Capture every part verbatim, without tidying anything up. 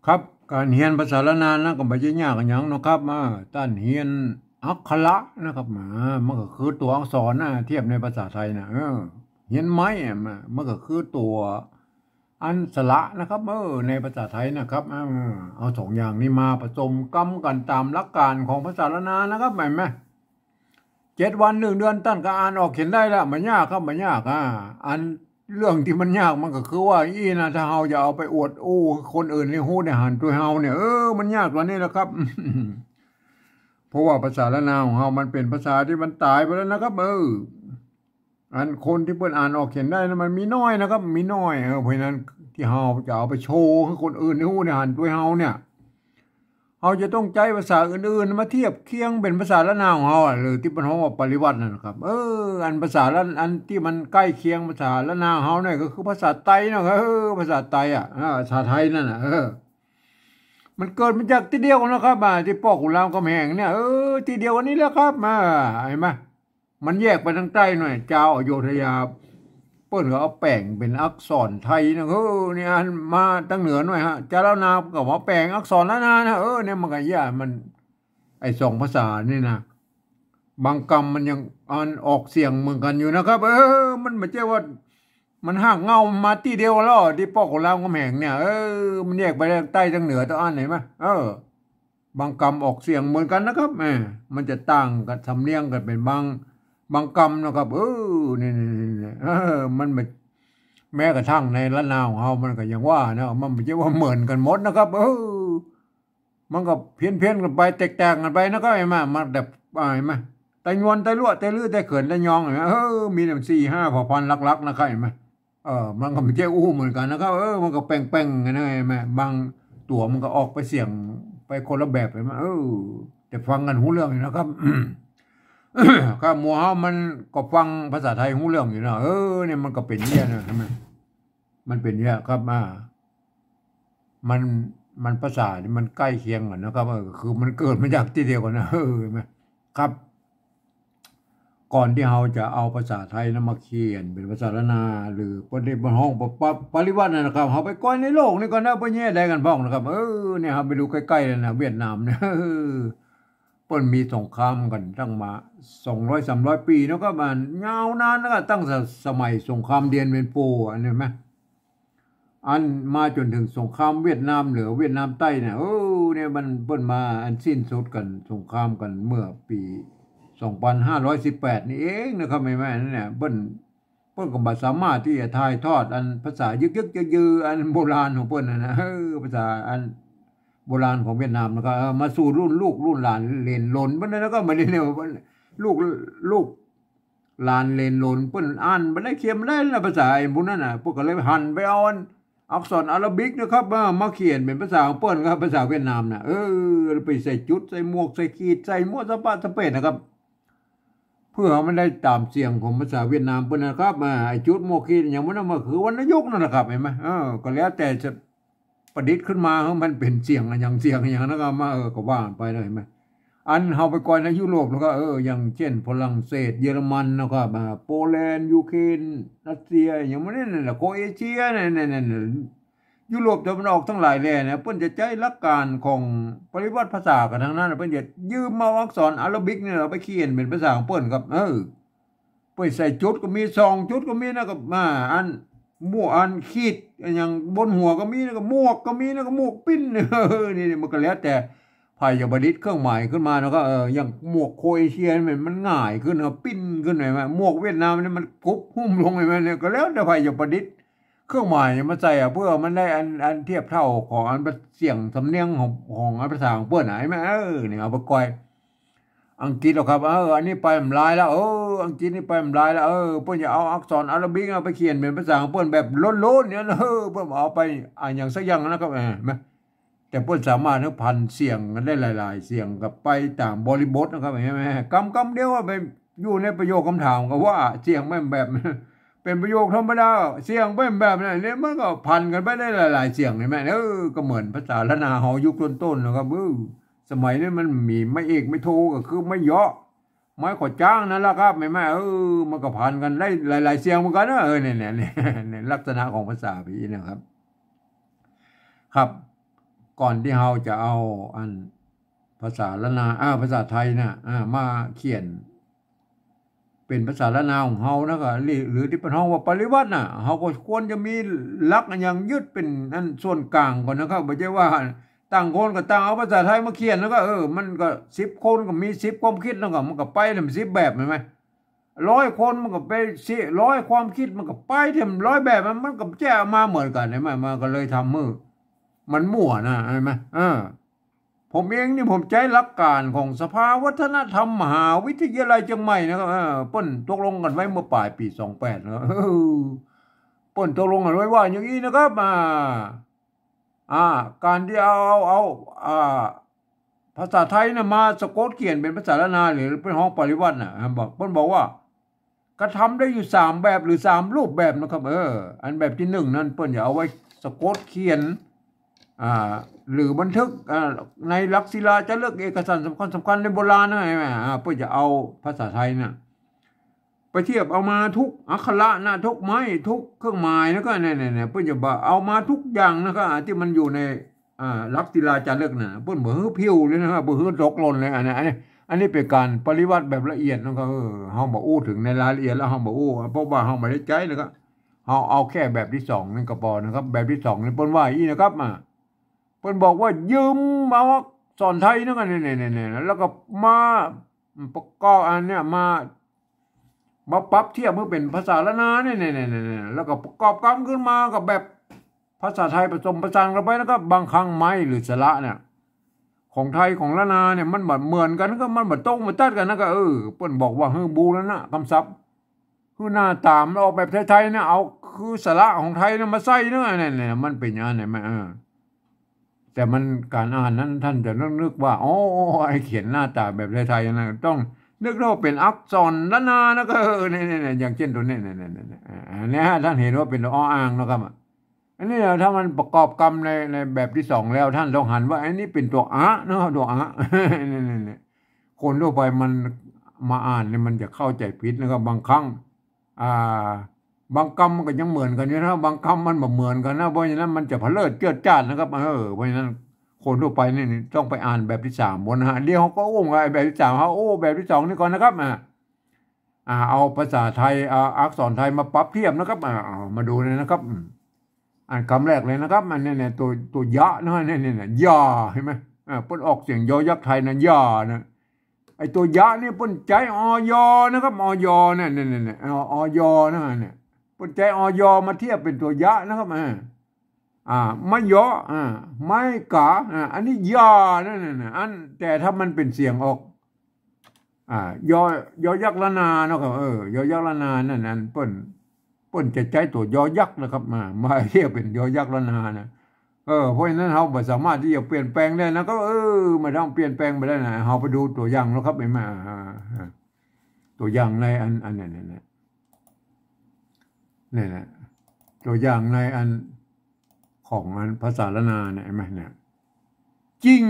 ครับ ก๋านเฮียนภาษาล้านนานะ ก็บ่ใจ้ยากอะหยังเนาะครับ อ่า ต้านเฮียนอักขระนะครับ อ่า มันก็คือตั๋วอักษรนะ เทียบในภาษาไทยนะ เออ เฮียนไม้อะ มัน มันก็คือตั๋วอันสระนะครับ เออ ในภาษาไทยนะครับ อ่า เอาสองอย่างนี้มาผสมกำกั๋นต๋ามหลักก๋านของภาษาล้านนานะครับ หันก่อ เจ็ดวันหนึ่งเดือนต้านก็อ่านออกเขียนได้ละ บ่ยากครับ บ่ยาก อ่า อันเรื่องตี้มันยากมันก็คือว่าอี้นะ ถ้าเฮาจะเอาไปอวดอู้คนอื่นหื้อฮู้ได้หันตวยเฮาเนี่ย เออ มันยากต๋วนี้แหละครับ เพราะว่าภาษาล้านนาของเฮามันเป๋นภาษาตี้มันต๋ายไปแล้วนะครับ เออ อันคนตี้เปิ้นอ่านออกเขียนได้นะ มันมีน้อยนะครับ มีน้อย เออ เพราะฉะนั้นตี้เฮาจะเอาไปโชว์หื้อคนอื่นหื้อฮู้ได้หันตวยเฮาเนี่ย เฮาจะต้องใจ๊ภาษาอื่นๆ มาเทียบเคียงเป๋นภาษาล้านนาของเฮาอะ หรือตี้เปิ้นฮ้องว่าปริวรรตนั่นนะครับ เออ อันภาษาล้าน อันตี้มันใก้เคียงภาษาล้านนาของเฮาเนี่ยก็คือภาษาไตนะครับ เออ ภาษาไตอะ อ่า ภาษาไทยนั่นน่ะ เออ มันเกิดมาจากตี้เดียวกั๋นนะครับ อ่า ตี้ป้อขุนรามคำแหงเนี่ย เออ ตี้เดียวกั๋นนี้แหละครับ อ่า หันก่อ มันแยกไปตางใต้หน่อย จาวอโยธยา เปิ้นก็เอาแป๋งเป๋นอักษรไทยนะ เออ นี่อ่านมาตางเหนือหน่อยฮะ จาวล้านนาก็มาแป๋งอักษรล้านนานะ เออ เนี่ยมันก็ยาก มัน ไอ้สองภาษานี่นะ บางกำมันยังอ่านออกเสียงเหมือนกั๋นอยู่นะครับ เออ มันบ่ใจ้ว่า มันฮากเหง้ามาตี้เดียวกั๋นแล้ว ตี้ป้อขุนรามคำแหงเนี่ย เออ มันแยกไปตางใต้ตางเหนือ ตางอันหันก่อ เออ บางกำออกเสียงเหมือนกั๋นนะครับ แหม มันจะต่างกั๋น สำเนียงกั๋นเป๋นบาง บางกำนะครับ เออ นี่ๆๆๆ เออ มันบ่ แม้กระทั่งในล้านนาของเฮามันก็ยังว่านะ มันบ่ใจ้ว่าเหมือนกั๋นหมดนะครับ เออ มันก็เพี้ยนๆ กั๋นไป แตกต่างกั๋นไปนะครับ หันก่อ มันแบบ อ่า หันก่อ ไตยวน ไตลัว ไตลื้อ ไตเขิน ไตยอง หันก่อ เออ มีตั้งสี่ห้าเผ่าพันธุ์หลักๆ นะครับ หันก่อ เออ มันก็บ่ใจ้อู้เหมือนกั๋นนะครับ เออ มันก็แป่งๆ กั๋นนะ หันก่อ บางตั๋วมันก็ออกไปเสียงไปคนละแบบ หันก่อ เออ แต่ฟังกั๋นฮู้เรื่องอยู่นะครับ ครับ หมู่เฮามันก็ฟังภาษาไทยฮู้เรื่องอยู่นะ เออ เนี่ยมันก็เป๋นเนี่ยนะ หันก่อ มันเป๋นเนี่ยครับ อ่า มัน มันภาษานี่มันใก้เคียงกั๋นนะครับ เออ คือมันเกิดมาจากตี้เดียวกั๋นนะ เออ หันก่อ ครับ ก่อนตี้เฮาจะเอาภาษาไทยนะมาเขียนเป๋นภาษาล้านนา หรือเปิ้นเรียกเปิ้นฮ้องปะ ปะ ปริวรรตนั่นนะครับ เฮาไปก้อยในโลกนี่ก่อนนะ เปิ้นแยกใดกั๋นพ่องนะครับ เออ เนี่ย เฮาไปดูใก้ๆ เลยนะ เวียดนามเนี่ย เปิ้นมีสงครามกั๋นตั้งมาสองร้อยสามร้อยปี๋นะครับ มันยาวนานนะครับ ตั้งแต่สมัยสงครามเตียนเวียนโปอันนี้ไหม อันมาจ๋นเถิงสงครามเวียดนามเหนือเวียดนามใต้เนี่ย เออ เนี่ยมันเปิ้นมาอันสิ้นสุดกั๋น สงครามกั๋นเมื่อปี๋สองพันห้าร้อยสิบแปดนี่เองนะครับ แม่นๆ นั่นเนี่ย เปิ้น เปิ้นก็บ่สามารถตี้จะถ่ายทอดอันภาษายึกๆ ยื้อๆ อันโบราณของเปิ้นน่ะนะ เออ ภาษาอันโบราณของเวียดนามนะครับ เออ มาสู่รุ่นลูกรุ่นหลานเหลนหลนเปิ้นนะ แล้วก็มาเรียนเนี่ย ลูก ลูก หลานเหลนหลนเปิ้นอ่านบ่ได้เขียนบ่ได้นะ ภาษาไอ้พวกนั้นน่ะ เปิ้นก็เลยหันไปเอาอันอักษรอาราบิกนะครับ มา มาเขียนเป๋นภาษาของเปิ้นครับ ภาษาเวียดนามน่ะ เออ ไปใส่จุด ใส่หมวก ใส่ขีด ใส่มั่วสะปะสะเปดนะครับ เพื่อให้มันได้ต๋ามเสียงของภาษาเวียดนามเปิ้นนะครับ อ่า ไอ้จุด หมวก ขีด อะหยังมันน่ะ มันคือวรรณยุกต์นั่นแหละครับ หันก่อ เออ ก็แล้วแต่จะ ประดิษฐ์ขึ้นมาหื้อมันเป๋นเสียงอะหยังเสียงอะหยังนะ ก็มา เออ ก็ว่ากั๋นไปนะ หันก่อ อันเฮาไปก้อยในยุโรปแล้วก็ เออ อย่างเจ้นฝรั่งเศส เยอรมันนะครับ อ่า โปแลนด์ ยูเครน รัสเซีย อะหยังหมู่นี้นั่นแหละ โครเอเชีย นั่นๆๆๆ ยุโรปตะวันออกตังหลายแหล่นะ เปิ้นจะใจ๊หลักก๋านของปริวรรตภาษากั๋นตังนั้น เปิ้นจะยืมเอาอักษรอาราบิกนี่แหละไปเขียนเป๋นภาษาของเปิ้นครับ เออ เปิ้นใส่จุดก็มี สองจุดก็มีนะ ก็มาอัน หมวก อันขีด อะหยังบนหัวก็มีนะ ก็หมวกก็มีนะ ก็หมวกปิ้น เออ นี่ นี่มันก็แล้วแต่ใผจะประดิษฐ์เครื่องหมายขึ้นมานะ ก็ เออ อย่างหมวกโครเอเชียนี่มัน มันหงายขึ้นนะ ปิ้นขึ้น หันก่อ หมวกเวียดนามนี่มันกุบหุ้มลง หันก่อ เนี่ย ก็แล้วแต่ใผจะประดิษฐ์เครื่องหมายมาใส่อะ เพื่อมันได้อัน อันเทียบเต้าของอันเสียงสำเนียงของ ของอันภาษาของเปิ้นน่ะ หันก่อ เออ เนี่ย เอาไปก้อย อังกฤษหรอกครับ เออ อันนี้ไปบ่ลายแล้ว เออ อังกฤษนี่ไปบ่ลายแล้ว เออ เปิ้นจะเอาอักษรอาราบิกเอาไปเขียนเป๋นภาษาของเปิ้นแบบล้นๆ เนี่ยนะ เออ เปิ้นเอาไปอะหยังสักอย่างนะครับ เออ แม่น แต่เปิ้นสามารถหื้อผันเสียงกั๋นได้หลายๆ เสียงกับไปต๋ามบริบทนะครับ หันก่อ กำ กำเดียวอะไปอยู่ในประโยคกำถามก็ว่าเสียงแม่นแบบ เป๋นประโยคธรรมดา เสียงแม่นแบบนั้น เนี่ยมันก็ผันกั๋นไปได้หลายๆ เสียง หันก่อ เออ ก็เหมือนภาษาล้านนาเฮายุคต้นๆ นะครับ เออ สมัยนั้นมันมีไม้เอกไม้โท ก็คือไม้เหยาะ ไม้ขอจ้างนั่นแหละครับ หันก่อ เออ มันก็ผันกั๋นได้หลายๆ เสียงเหมือนกั๋นนะ เออ เนี่ยๆๆ เนี่ยลักษณะของภาษาแบบนี้นะครับ ครับ ก่อนตี้เฮาจะเอาอันภาษาล้านนา อ่า ภาษาไทยน่ะ อ่า มาเขียน เป๋นภาษาล้านนาของเฮานะ ก็ หรือ หรือตี้เปิ้นฮ้องว่าปริวรรตน่ะ เฮาก็ควรจะมีหลักอะหยังยึดเป๋นอันส่วนกลางก่อนนะครับ บ่ใจ้ว่าต่างคนก็ต่างเอาภาษาไทยมาเขียนแล้วก็ เออ มันก็สิบคนก็มีสิบความคิดแล้วก็ มันก็ไปเถิงสิบแบบ หันก่อ ร้อยคนมันก็ไปสิ ร้อยความคิดมันก็ไปเถิงร้อยแบบ มัน มันก็จะเอามาเหมือนกั๋น หันก่อ มันก็เลยทำหื้อมันมั่วนะ หันก่อ เออ ผมเองนี่ผมใจ๊หลักการของสภาวัฒนธรรมมหาวิทยาลัยเจียงใหม่นะครับ เออ เปิ้นตกลงกั๋นไว้เมื่อป๋ายปี๋สองแปดนะครับ เออ เปิ้นตกลงกั๋นไว้ว่าอย่างอี้นะครับ อ่า อ่า ก๋านตี้เอา เอา เอา อ่า ภาษาไทยน่ะมาสะกดเขียนเป๋นภาษาล้านนา หรือเปิ้นฮ้องปริวรรตน่ะ บอก เปิ้นบอกว่า กระทำได้อยู่สามแบบหรือสามรูปแบบนะครับ เออ อันแบบตี้นึ่งนั้นเปิ้นจะเอาไว้สะกดเขียน อ่า หรือบันทึก อ่า ในหลักศิลาจารึกเอกสารสำคัญสำคัญในโบราณนะ หันก่อ อ่า เปิ้นจะเอาภาษาไทยน่ะ ไปเทียบเอามาทุกอักขระนะ ทุกไม้ ทุกเครื่องหมายนะ ก็เนี่ย เนี่ย เนี่ย เปิ้นจะบ่าเอามาทุกอย่างนะ ก็ตี้มันอยู่ใน อ่า หลักศิลาจารึกน่ะ เปิ้นบ่หื้อผิวเลยนะครับ บ่หื้อตกหล่นเลย อันนี้ อันนี้ อันนี้เป๋นก๋านปริวรรตแบบละเอียดนะครับ เออ เฮาบ่อู้เถิงในรายละเอียดแล้ว เฮาบ่อู้ เพราะว่าเฮาบ่ได้ใจ๊นะครับ เฮาเอาแค่แบบตี้สองนี่ก็ปอนะครับ แบบตี้สองนี่เปิ้นว่าอี้นะครับ อ่า เปิ้นบอกว่ายืมเอาอักษรไทยนะครับ เนี่ย เนี่ย เนี่ย เนี่ย แล้วก็มาประกอบอันเนี้ย มา มาปรับเทียบหื้อเป๋นภาษาล้านนาเนี่ย เนี่ย เนี่ย เนี่ย เนี่ย แล้วก็ประกอบกำขึ้นมากับแบบภาษาไทยผสมผสานเข้าไป แล้วก็บางครั้งไม้หรือสระเนี่ย ของไทยของล้านนาเนี่ย มันบ่เหมือนกั๋น ก็มันบ่ตรงบ่ตัดกั๋นนะ ก็ เออ เปิ้นบอกว่าหื้อบูรณะกำศัพท์ หื้อหน้าต๋ามันออกแบบไทยๆ เนี่ย เอาคือสระของไทยเนี่ยมาใส่เนาะ เนี่ย เนี่ย มันเป๋นอย่างนั้น หันก่อ เออ แต่มันก๋านอ่านนั้นต้านจะนึกๆ ว่า อ๋อ ไอ้เขียนหน้าต๋าแบบไทยๆ นะ ต้องนึกว่าเป๋นอักษรล้านนานะ ก็ เออ เนี่ย เนี่ย เนี่ย อย่างเจ้นตั๋วเนี่ย เนี่ย เนี่ย เนี่ย อ่า เนี่ย ต้านหันว่าเป๋นตั๋วออ่างนะครับ อันนี้ถ้ามันประกอบกำใน ในแบบตี้สองแล้ว ต้านต้องหันว่าอันนี้เป๋นตั๋วอะนะครับ ตั๋วอะ เนี่ย เนี่ย เนี่ย คนทั่วไปมันมาอ่านเนี่ยมันจะเข้าใจ๋ผิดนะครับ บางครั้ง อ่า บางกำมันก็ยังเหมือนกั๋นอยู่นะ บางกำมันบ่เหมือนกั๋นนะ เพราะฉะนั้นมันจะเผลอเจิดจ้าดนะครับ เออ เพราะฉะนั้นคนทั่วไปนี่ต้องไปอ่านแบบตี้สามก่อนนะฮะ เดี๋ยวเฮาก็อู้กับแบบตี้สาม เฮาอู้แบบตี้สองนี่ก่อนนะครับ อ่า อ่า เอาภาษาไทย เอาอักษรไทยมาปรับเทียบนะครับ อ่า เอามาดูเลยนะครับ อืม อันกำแรกเลยนะครับ อันนี้เนี่ย ตั๋ว ตั๋วยะนะ เนี่ย เนี่ย เนี่ย ยา หันก่อ อ่า เปิ้นออกเสียงยอยักษ์ไทยนะ ยานะ ไอ้ตั๋วยะเนี่ยเปิ้นใจ๊ อย นะครับ อย เนี่ย เนี่ย เนี่ย เนี่ย อ อย นะ เนี่ย เปิ้นใจ๊ อย มาเทียบเป๋นตั๋วยะนะครับ อ่า อ่า ไม้ยอ อ่า ไม้ก๋า อ่า อันนี้ยา นั่นน่ะ อัน แต่ถ้ามันเป๋นเสียงออก อ่า ยอ ยอยักษ์ล้านนาเนาะครับ เออ ยอยักษ์ล้านนานั่น อันเปิ้น เปิ้นจะใจ๊ตั๋วยอยักษ์นะครับ มา มาเทียบเป๋นยอยักษ์ล้านนานะ เออ เพราะฉะนั้นเฮาบ่สามารถตี้จะเปลี่ยนแปลงได้นะ ก็ เออ บ่ต้องเปลี่ยนแปลงไปได้นะ เฮาไปดูตั๋วอย่างเนาะครับ หันก่อ อ่า ตั๋วอย่างในอัน อันนั้นน่ะ เนี่ยนะ ตั๋วอย่างในอันของอันภาษาล้านนาเนี่ย หันก่อ เนี่ย จิ่ง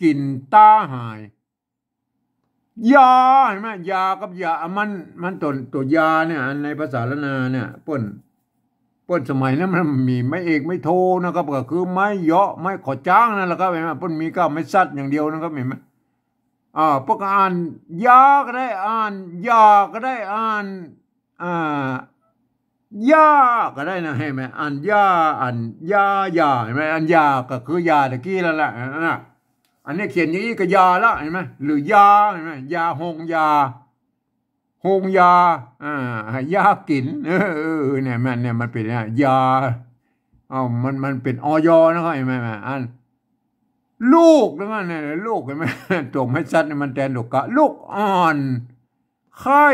กิ๋นต๋าหาย ยา หันก่อ ยากับยา มัน มันตั๋ว ตั๋วยาเนี่ย อันในภาษาล้านนาเนี่ย เปิ้น เปิ้นสมัยนั้นมันมีไม้เอกไม้โทนะครับ ก็คือไม้ยอ ไม้ขอจ๊างนั่นแหละครับ หันก่อ เปิ้นมีก้าไม้สัตว์อย่างเดียวนะครับ หันก่อ อ่า เปิ้นก็อ่านยาก็ได้ อ่านยาก็ได้ อ่าน อ่า ยาก็ได้นะ หันก่อ อ่านยา อ่านยา ยา หันก่อ อ่านยาก็คือยาตะกี้นั่นแหละ นั่นน่ะ อันนี้เขียนอย่างอี้ก็ยาละ หันก่อ หรือยา หันก่อ ยา หงยา หงยา อ่า ยากิ๋น เออ เออ เนี่ย มัน เนี่ย มันเป๋น เนี่ย ยา เอ้า มัน มันเป๋น อย นะครับ หันก่อ อัน ลูก แล้วมันเนี่ย ลูก หันก่อ ตั๋วไม้สัตว์เนี่ยมันแตนตั๋วกะ ลูกอ่อน ไข้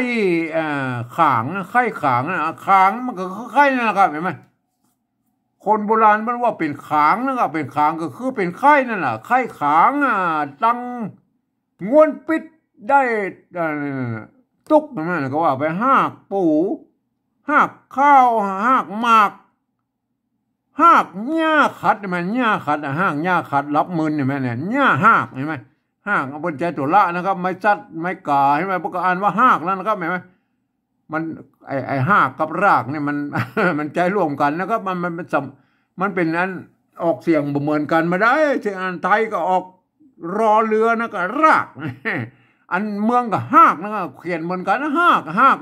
อ่า ขางนะ ไข้ขางนะ ขางมันก็คือไข้นั่นแหละครับ หันก่อ คนโบราณมันว่าเป๋นขางนะครับ เป๋นขางก็คือเป๋นไข้นั่นแหละ ไข้ขาง อ่า ตังงวนปิดได้ อ่า ตุ๊ก หันก่อ ก็ว่าไป ฮากปู ฮากข้าว ฮากหมาก ฮากหญ้าขัด หันก่อ หญ้าขัดอะ ฮากหญ้าขัด หลับมึน หันก่อ เนี่ย หญ้าฮาก หันก่อ ฮาก เปิ้นใจ๊ตั๋วละนะครับ ไม้สัตว์ ไม้ก๋า หันก่อ เปิ้นก็อ่านว่าฮากนั่นนะครับ หันก่อ มัน ไอ้ ไอ้ฮากกับรากเนี่ยมัน มันใจ๊ร่วมกั๋นนะครับ มัน มัน มันสำ มันเป๋นอัน ออกเสียงบ่เหมือนกั๋นบ่ได้ เสียงอันไตก็ออกรอเรือนะก็ราก อันเมืองก็ฮากนะ ก็เขียนเหมือนกั๋น ฮาก ฮาก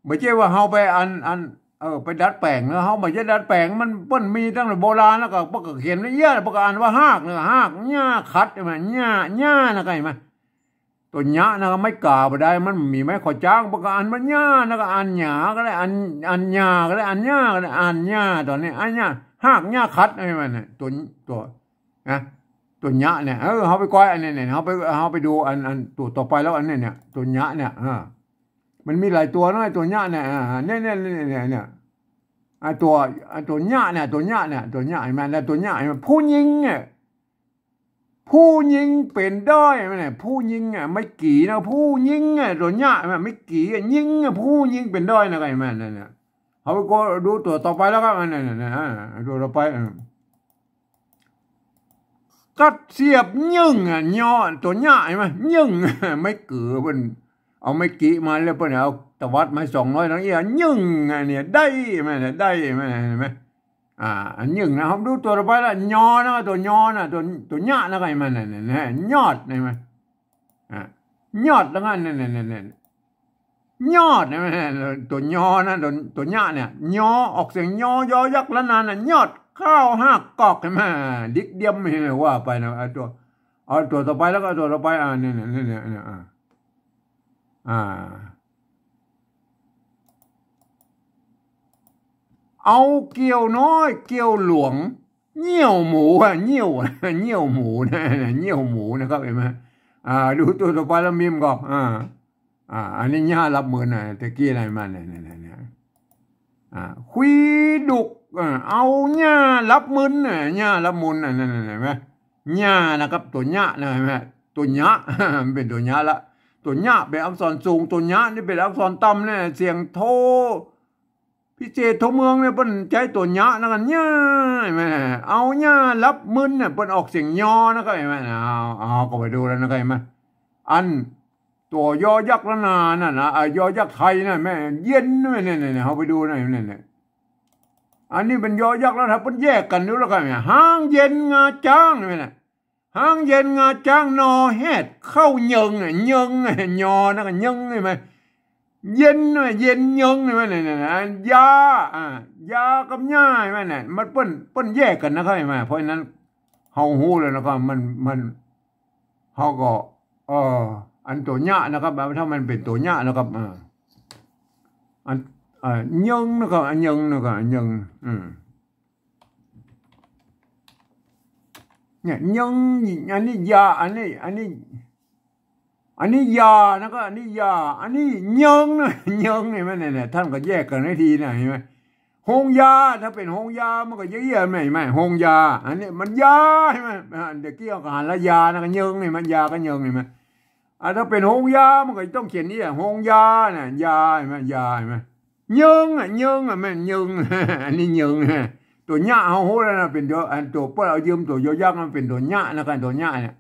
บ่ใจ้ว่าเฮาไปอัน อัน เออ ไปดัดแป๋งนะ เฮาบ่ใจ้ดัดแป๋ง มันเปิ้นมีตั้งแต่โบราณแล้วก็ เปิ้นก็เขียนไว้เยียะ เปิ้นก็อ่านว่าฮากนะ ฮาก หญ้าขัด ใจ้ไหม หญ้า หญ้านะ ใจ้ไหม ตั๋วหยะนะก็ไม้ก๋าบ่ได้ มันมีไม้ขอจ๊าง เปิ้นก็อ่านว่าหญ้านะก็อ่านหยาก็ได้ อ่าน อ่านหญ้าก็ได้ อ่านหญ้าก็ได้ อ่านหญ้า ตั๋วนี้ อ่านหญ้า ฮากหญ้าขัด ใจ้ไหมเนี่ย ตั๋ว ตั๋ว นะ ตั๋วหยะเนี่ย เออ เฮาไปก้อยอันนี้เนี่ย เฮาไป เฮาไปดูอัน อันตั๋วต่อไปแล้วอันนี้เนี่ย ตั๋วหยะเนี่ย เออ มันมีหลายตั๋วนะ ตั๋วหยะเนี่ย อ่า เนี่ย เนี่ย เนี่ย เนี่ย เนี่ย อ่า ตั๋ว อ่า ตั๋วหยะเนี่ย ตั๋วหยะเนี่ย ตั๋วหยะ ใจ้ไหม แล้วตั๋วหยะ ใจ้ไหม ผู้ญิงเนี่ย ผู้ญิงเป๋นด้อย ใจ้ไหมเนี่ย ผู้ญิงอ่ะ ไม้กี่นะ ผู้ญิงอ่ะ ตั๋วหยะ ใจ้ไหม ไม้กี่อ่ะ ญิงอ่ะ ผู้ญิงเป๋นด้อยนะ ใจ้ไหม นั่นน่ะ เฮาไปก้อยดูตั๋วต่อไปแล้วก็ อันนั้นน่ะ อ่า ตั๋วต่อไป เออ กัดเสียบยึ่งอ่ะ ยอ ตั๋วหยะ ใจ้ไหม ยึ่ง ไม้กี่ เปิ้นเอาไม้กี่มาแล้ว เปิ้นเอาตวัดมาสองน้อยตังเอี้ย ยึ่งอ่ะเนี่ย ได้ไหมเนี่ย ได้ไหมเนี่ย ใจ้ไหม อ่า อันยึ่งนะ เฮาดูตั๋วต่อไปละ ยอนะ ตั๋วยอนะ ตั๋ว ตั๋วหยะนะ ใจ้ไหม นั่นน่ะ ยอด ใจ้ไหม อ่า ยอด แล้วก็ นั่น นั่น นั่น นั่น ยอด ใจ้ไหม ตั๋วยอนะ ตั๋ว ตั๋วหยะเนี่ย ยอ ออกเสียงยอ ยอยักษ์ละนาน่ะ ยอด ข้าวห้ากอก ใจ้ไหม ดิกเดียม ใจ้ไหม ว่าไปนะ เอาตั๋ว เอาตั๋วต่อไปแล้วก็ตั๋วต่อไป อ่า เนี่ย เนี่ย เนี่ย เนี่ย อ่า อ่า เอาเกี้ยวน้อย เกี้ยวหลวง เยี่ยวหมูอ่ะ เยี่ยว เยี่ยวหมูนะ เยี่ยวหมูนะครับ ใจ้ไหม อ่า ดูตั๋วต่อไปแล้วมีมก่อ อ่า อ่า อันนี้หญ้ารับมืนนะ ตะกี้อะไรมาเนี่ย เนี่ย เนี่ย เนี่ย อ่า คุยดุก อ่า เอาหญ้ารับมืนน่ะ หญ้ารับมืนน่ะ นั่นน่ะ ใจ้ไหม หญ้านะครับ ตั๋วหยะนะ ใจ้ไหม ตั๋วหยะ มันเป๋นตั๋วหยะละ ตั๋วหยะเป๋นอักษรสูง ตั๋วหยะนี่เป๋นอักษรต่ำเนี่ย เสียงโท พิเศษโทเมืองเนี่ย เปิ้นใจ๊ตั๋วหยะนะ กั๋นหญ้า ใจ้ไหม เอาหญ้ารับมืนเนี่ย เปิ้นออกเสียงยอนะครับ ใจ้ไหม เอา เอา ก็ไปดูแล้วนะครับ ใจ้ไหม อันตั๋วยอยักษ์ละนานั่นนะ อ่ะ ยอยักษ์ไทยนั่นแม่ เย็น ใจ้ไหม เนี่ย เนี่ย เนี่ย เฮาไปดูนะ เนี่ย เนี่ย อันนี้เป๋นยอยักษ์ละนา เปิ้นแยกกั๋นดูแล้วกันเนี่ย ฮ้างเย็นงาจ๊าง ใจ้ไหมเนี่ย ฮ้างเย็นงาจ๊าง นอแฮด เข้าเยิงอ่ะ เยิงอ่ะ ยอนะ กั๋นเยิง ใจ้ไหม เย็นอ่ะ เย็นเยิง ใจ้ไหม เนี่ย เนี่ย เนี่ย ยา อ่า ยากับหญ้า ใจ้ไหมเนี่ย มันเปิ้น เปิ้นแยกกั๋นนะครับ ใจ้ไหม เพราะฉะนั้น เฮาฮู้แล้วนะครับ มัน มัน เฮาก็ เออ อันตั๋วหยะนะครับ ถ้ามันเป๋นตั๋วหยะนะครับ อ่า อัน อ่า เยิงนะครับ อันเยิงนะครับ อันเยิง อืม เนี่ย เยิง อันนี้ยา อันนี้ อันนี้ อันนี้ยานะครับ อันนี้ยา อันนี้เยิงนะ เยิง ใจ้ไหมเนี่ย เนี่ย ต้านก็แยกกั๋นให้ดีนะ ใจ้ไหม โฮงยา ถ้าเป๋นโฮงยา มันก็เยียะๆ ใจ้ไหม โฮงยา อันนี้มันยา ใจ้ไหม อ่า ตะกี้เอาก็หันละยานะ กั๋นเยิง ใจ้ไหม ยากั๋นเยิง ใจ้ไหม อ่า ถ้าเป๋นโฮงยา มันก็ต้องเขียนนี่อ่ะ โฮงยาน่ะ ยา ใจ้ไหม ยา ใจ้ไหม เยิงอ่ะ เยิงอ่ะ แม่นเยิง อันนี้เยิง ตั๋วหยะ เฮาฮู้แล้วนะ เป๋นตั๋ว อันตั๋วเปิ้นเอายืมตั๋วยอยักษ์ มันเป๋นตั๋วหยะนะครับ ตั๋วหยะเนี่ย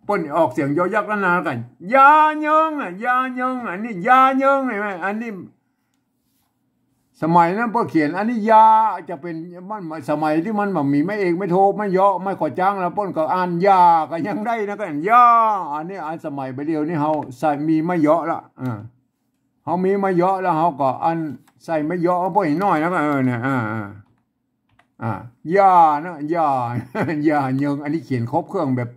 เปิ้นออกเสียงยอยักษ์ละนากั๋น ยาเยิงอ่ะ ยาเยิง อันนี้ยาเยิง ใจ้ไหม อันนี้ สมัยนั้นเปิ้นเขียนอันนี้ยา จะเป๋น มัน สมัยตี้มันบ่มีไม้เอก ไม้โท ไม้เยาะ ไม้ขอจ๊าง แล้วเปิ้นก็อ่านยา ก็ยังได้นะ ก็อ่านยา อันนี้ อันสมัยบ่าเดี่ยวนี้เฮาใส่ มีไม้เยาะละ อ่า เฮามีไม้เยาะแล้ว เฮาก็อันใส่ไม้เยาะ เอาไปหน่อยนะ ก็ เออ เนี่ย อ่า อ่า อ่า ยานะ ยา ยาเยิง อันนี้เขียนครบเครื่องแบบ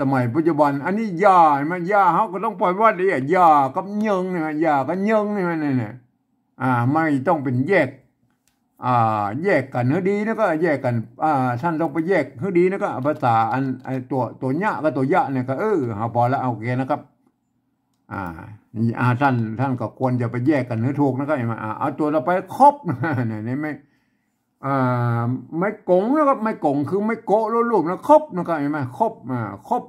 สมัยปัจจุบัน อันนี้ยา ใจ้ไหม ยา เฮาก็ต้องปล่อยว่าเดี๋ยวยากับเยิง ใจ้ไหม ยากับเยิง ใจ้ไหม เนี่ย เนี่ย อ่า ไม่ต้องเป๋นแยก อ่า แยกกั๋นหื้อดีนะ ก็แยกกั๋น อ่า ต้านต้องไปแยกหื้อดีนะ ก็ภาษาอัน ไอ้ตั๋ว ตั๋วหยะกับตั๋วยะเนี่ยก็ เออ เฮาปอละ โอเคนะครับ อ่า อ่า ต้าน ต้านก็ควรจะไปแยกกั๋นหื้อถูกนะ ก็ ใจ้ไหม อ่า เอาตั๋วต่อไป คบ เนี่ย เนี่ย ไม่ อ่า ไม้ก๋งนะครับ ไม้ก๋งคือไม้โก๊ะรูปๆ นะ คบนะครับ ใจ้ไหม คบ อ่า คบ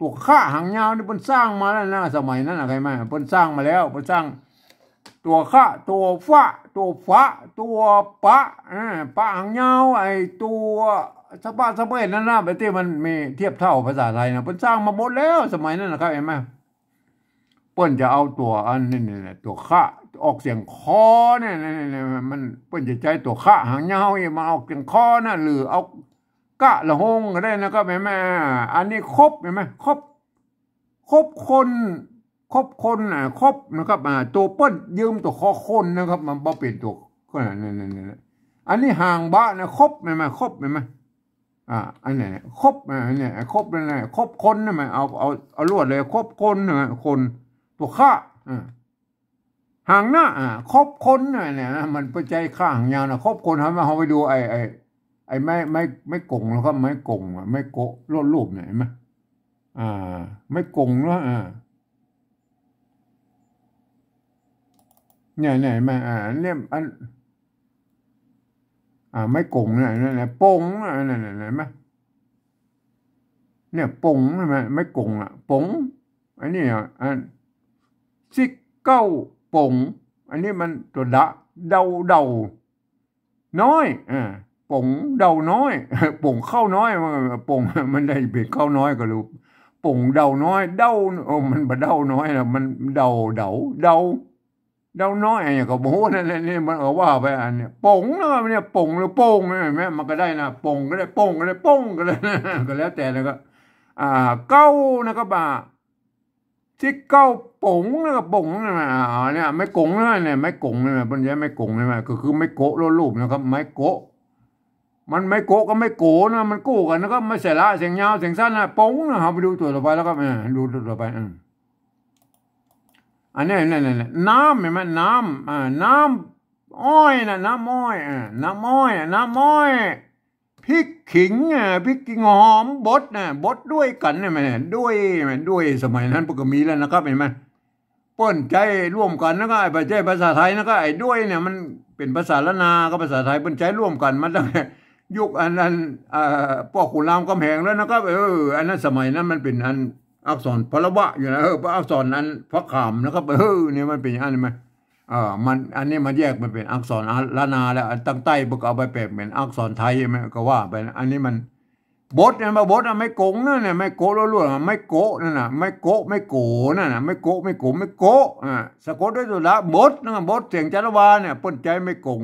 ตั๋วฆะหางยาวนี่เปิ้นสร้างมาแล้วนะ สมัยนั้นนะ ใจ้ไหม เปิ้นสร้างมาแล้ว เปิ้นสร้างตั๋วฆะ ตั๋วฟะ ตั๋วฝะ ตั๋วปะ อ่า ปะหางยาว ไอ้ตั๋วสะบะสะเบะนั่นนะ แบบตี้มันมีเทียบเท่าภาษาไทยนะ เปิ้นสร้างมาหมดแล้ว สมัยนั้นนะครับ ใจ้ไหม เปิ้นจะเอาตั๋วอันนี้เนี่ย ตั๋วขะ ออกเสียงคอเนี่ย เนี่ย เนี่ย เนี่ย มัน เปิ้นจะใจ๊ตั๋วขะหางยาวเนี่ย มาออกเสียงคอนะ หรือเอากะละหงก็ได้นะครับ หันก่อ อันนี้คบ หันก่อ คบ คบคน คบคน อ่า คบนะครับ อ่า ตั๋วเปิ้นยืมตั๋วคอคนนะครับ มันบ่เป๋นตั๋ว เนี่ย เนี่ย เนี่ย อันนี้หางบะนะ คบ หันก่อ คบ หันก่อ อ่า อันเนี้ย คบ อ่า อันเนี้ย คบ นั่นแหละ คบคนนะ มันเอา เอา เอาลวดเลย คบคนนะ คน ตั๋วขะ อ่า หางหน้า อ่า คบคนนะ เนี่ยนะ มันไปใจ๊ขะหางยาวนะ คบคน เฮา เฮาไปดูไอ้ ไอ้ ไอ้ไม้ ไม้ ไม้ก๋งนะครับ ไม้ก๋งอะ ไม้โกะลวดลูปเนี่ย หันก่อ อ่า ไม้ก๋งเนาะ อ่า เนี่ย เนี่ย หันก่อ อ่า เนี่ย อัน อ่า ไม้ก๋งเนี่ย เนี่ย เนี่ย ป๋ง อ่ะ เนี่ย เนี่ย หันก่อ เนี่ย ป๋ง หันก่อ ไม้ก๋งอ่ะ ป๋ง อันนี้อ่ะ อัน สิบเก้าป๋ง อันนี้มันตั๋วดะ เดา เดาน้อย อ่า ป๋งเดาน้อย ป๋งข้าวน้อย มัน ป๋ง มันได้เป๋นข้าวน้อยก็ฮู้ ป๋งเดาน้อย เดา โอ้ มันบ่เดาน้อยนะ มันเดา เดา เดา เดาน้อย อะหยังก็บ่ฮู้นั่นแหละ นี่มันก็ว่าไป อันเนี้ย ป๋งนะครับ เนี่ย ป๋งหรือโป่งเนี่ย หันก่อ มันก็ได้นะ ป๋งก็ได้ โป่งก็ได้ โป้งก็ได้ ก็แล้วแต่นะ ก็ อ่า เก้านะครับ อ่า สิบเก้าป๋งนะครับ ป๋งนะ อ่า เนี่ย ไม้ก๋งนะ เนี่ย ไม้ก๋งนะ เปิ้นใจ๊ไม้ก๋งนะ ก็คือไม้โกะลวดลูปนะครับ ไม้โกะ มันไม้โกะกับไม้โกนะ มันกู้กั๋นนะครับ ไม่ใช่ละ เสียงยาว เสียงสั้นนะ ป๋งนะ เฮาไปดูตั๋วต่อไปแล้วครับ อ่า ดูตั๋วต่อไป อืม อันนี้ นั่น นั่น นั่น น้ำ หันก่อ น้ำ อ่า น้ำอ้อยนะ น้ำอ้อย อ่า น้ำอ้อย อ่ะ น้ำอ้อย พริกขิง อ่า พริกขิงหอม บดนะ บดด้วยกั๋นเนี่ย แม่ ด้วย แม่ ด้วย สมัยนั้นเปิ้นก็มีแล้วนะครับ หันก่อ เปิ้นใจ๊ร่วมกั๋นนะ ก็ไอ้ บ่ใจ้ภาษาไทยนะ ก็ไอ้ด้วยเนี่ย มันเป๋นภาษาล้านนากับภาษาไทย เปิ้นใจ๊ร่วมกั๋นมาตั้งแต่ยุคอัน อัน เอ่อ ป้อขุนรามคำแหงแล้วนะครับ เออ อันนั้น สมัยนั้นมันเป๋นอันอักษรพละวะอยู่นะ เออ อักษรอันพระขามนะครับ เออ เนี่ยมันเป๋นอย่างนั้น หันก่อ เอ่อ มัน อันนี้มันแยก มันเป๋นอักษรล้านนาแล้ว อันตางใต้เปิ้นก็เอาไปแป๋เป๋นอักษรไทย หันก่อ ก็ว่าไปนะ อันนี้มัน บดเนี่ย มาบดอะ ไม้ก๋งนั่นน่ะ ไม้โกะลวดลูปอะ ไม้โกะนั่นน่ะ ไม้โกะ ไม้โกะนั่นน่ะ ไม้โกะ ไม้โกะ ไม้โกะ อ่า สะกดด้วยตั๋วดะ บดนะ บด เสียงจารวาเนี่ย เปิ้นใจ๊ไม้ก๋ง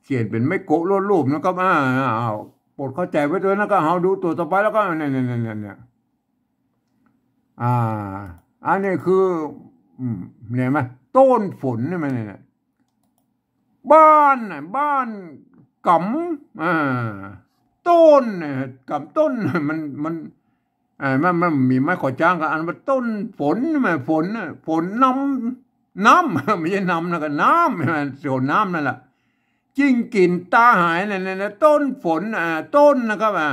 เขียนเป๋นไม้โกะลวดลูปนะครับ อ่า อ่า อ้าว โปรดเข้าใจ๋ไว้ตวยนะ ก็เฮาดูตั๋วต่อไปแล้วก็ เนี่ย เนี่ย เนี่ย เนี่ย อ่า อันนี้คือ อืม หันก่อ ต้นฝนนี่มันเนี่ย บ้านน่ะ บ้านกำ อ่า ต้นน่ะ กำต้นน่ะ มัน มัน อ่า มัน มันมีไม้ขอจ้างก็อันว่าต้นฝน แม่ ฝนน่ะ ฝนน้ำ น้ำ ไม่ใช่น้ำนะ ก็น้ำ แม่ ฝนน้ำนั่นแหละ จิ่งกิ๋นตาหายเนี่ย เนี่ย เนี่ย ต้นฝน อ่า ต้นนะครับ อ่า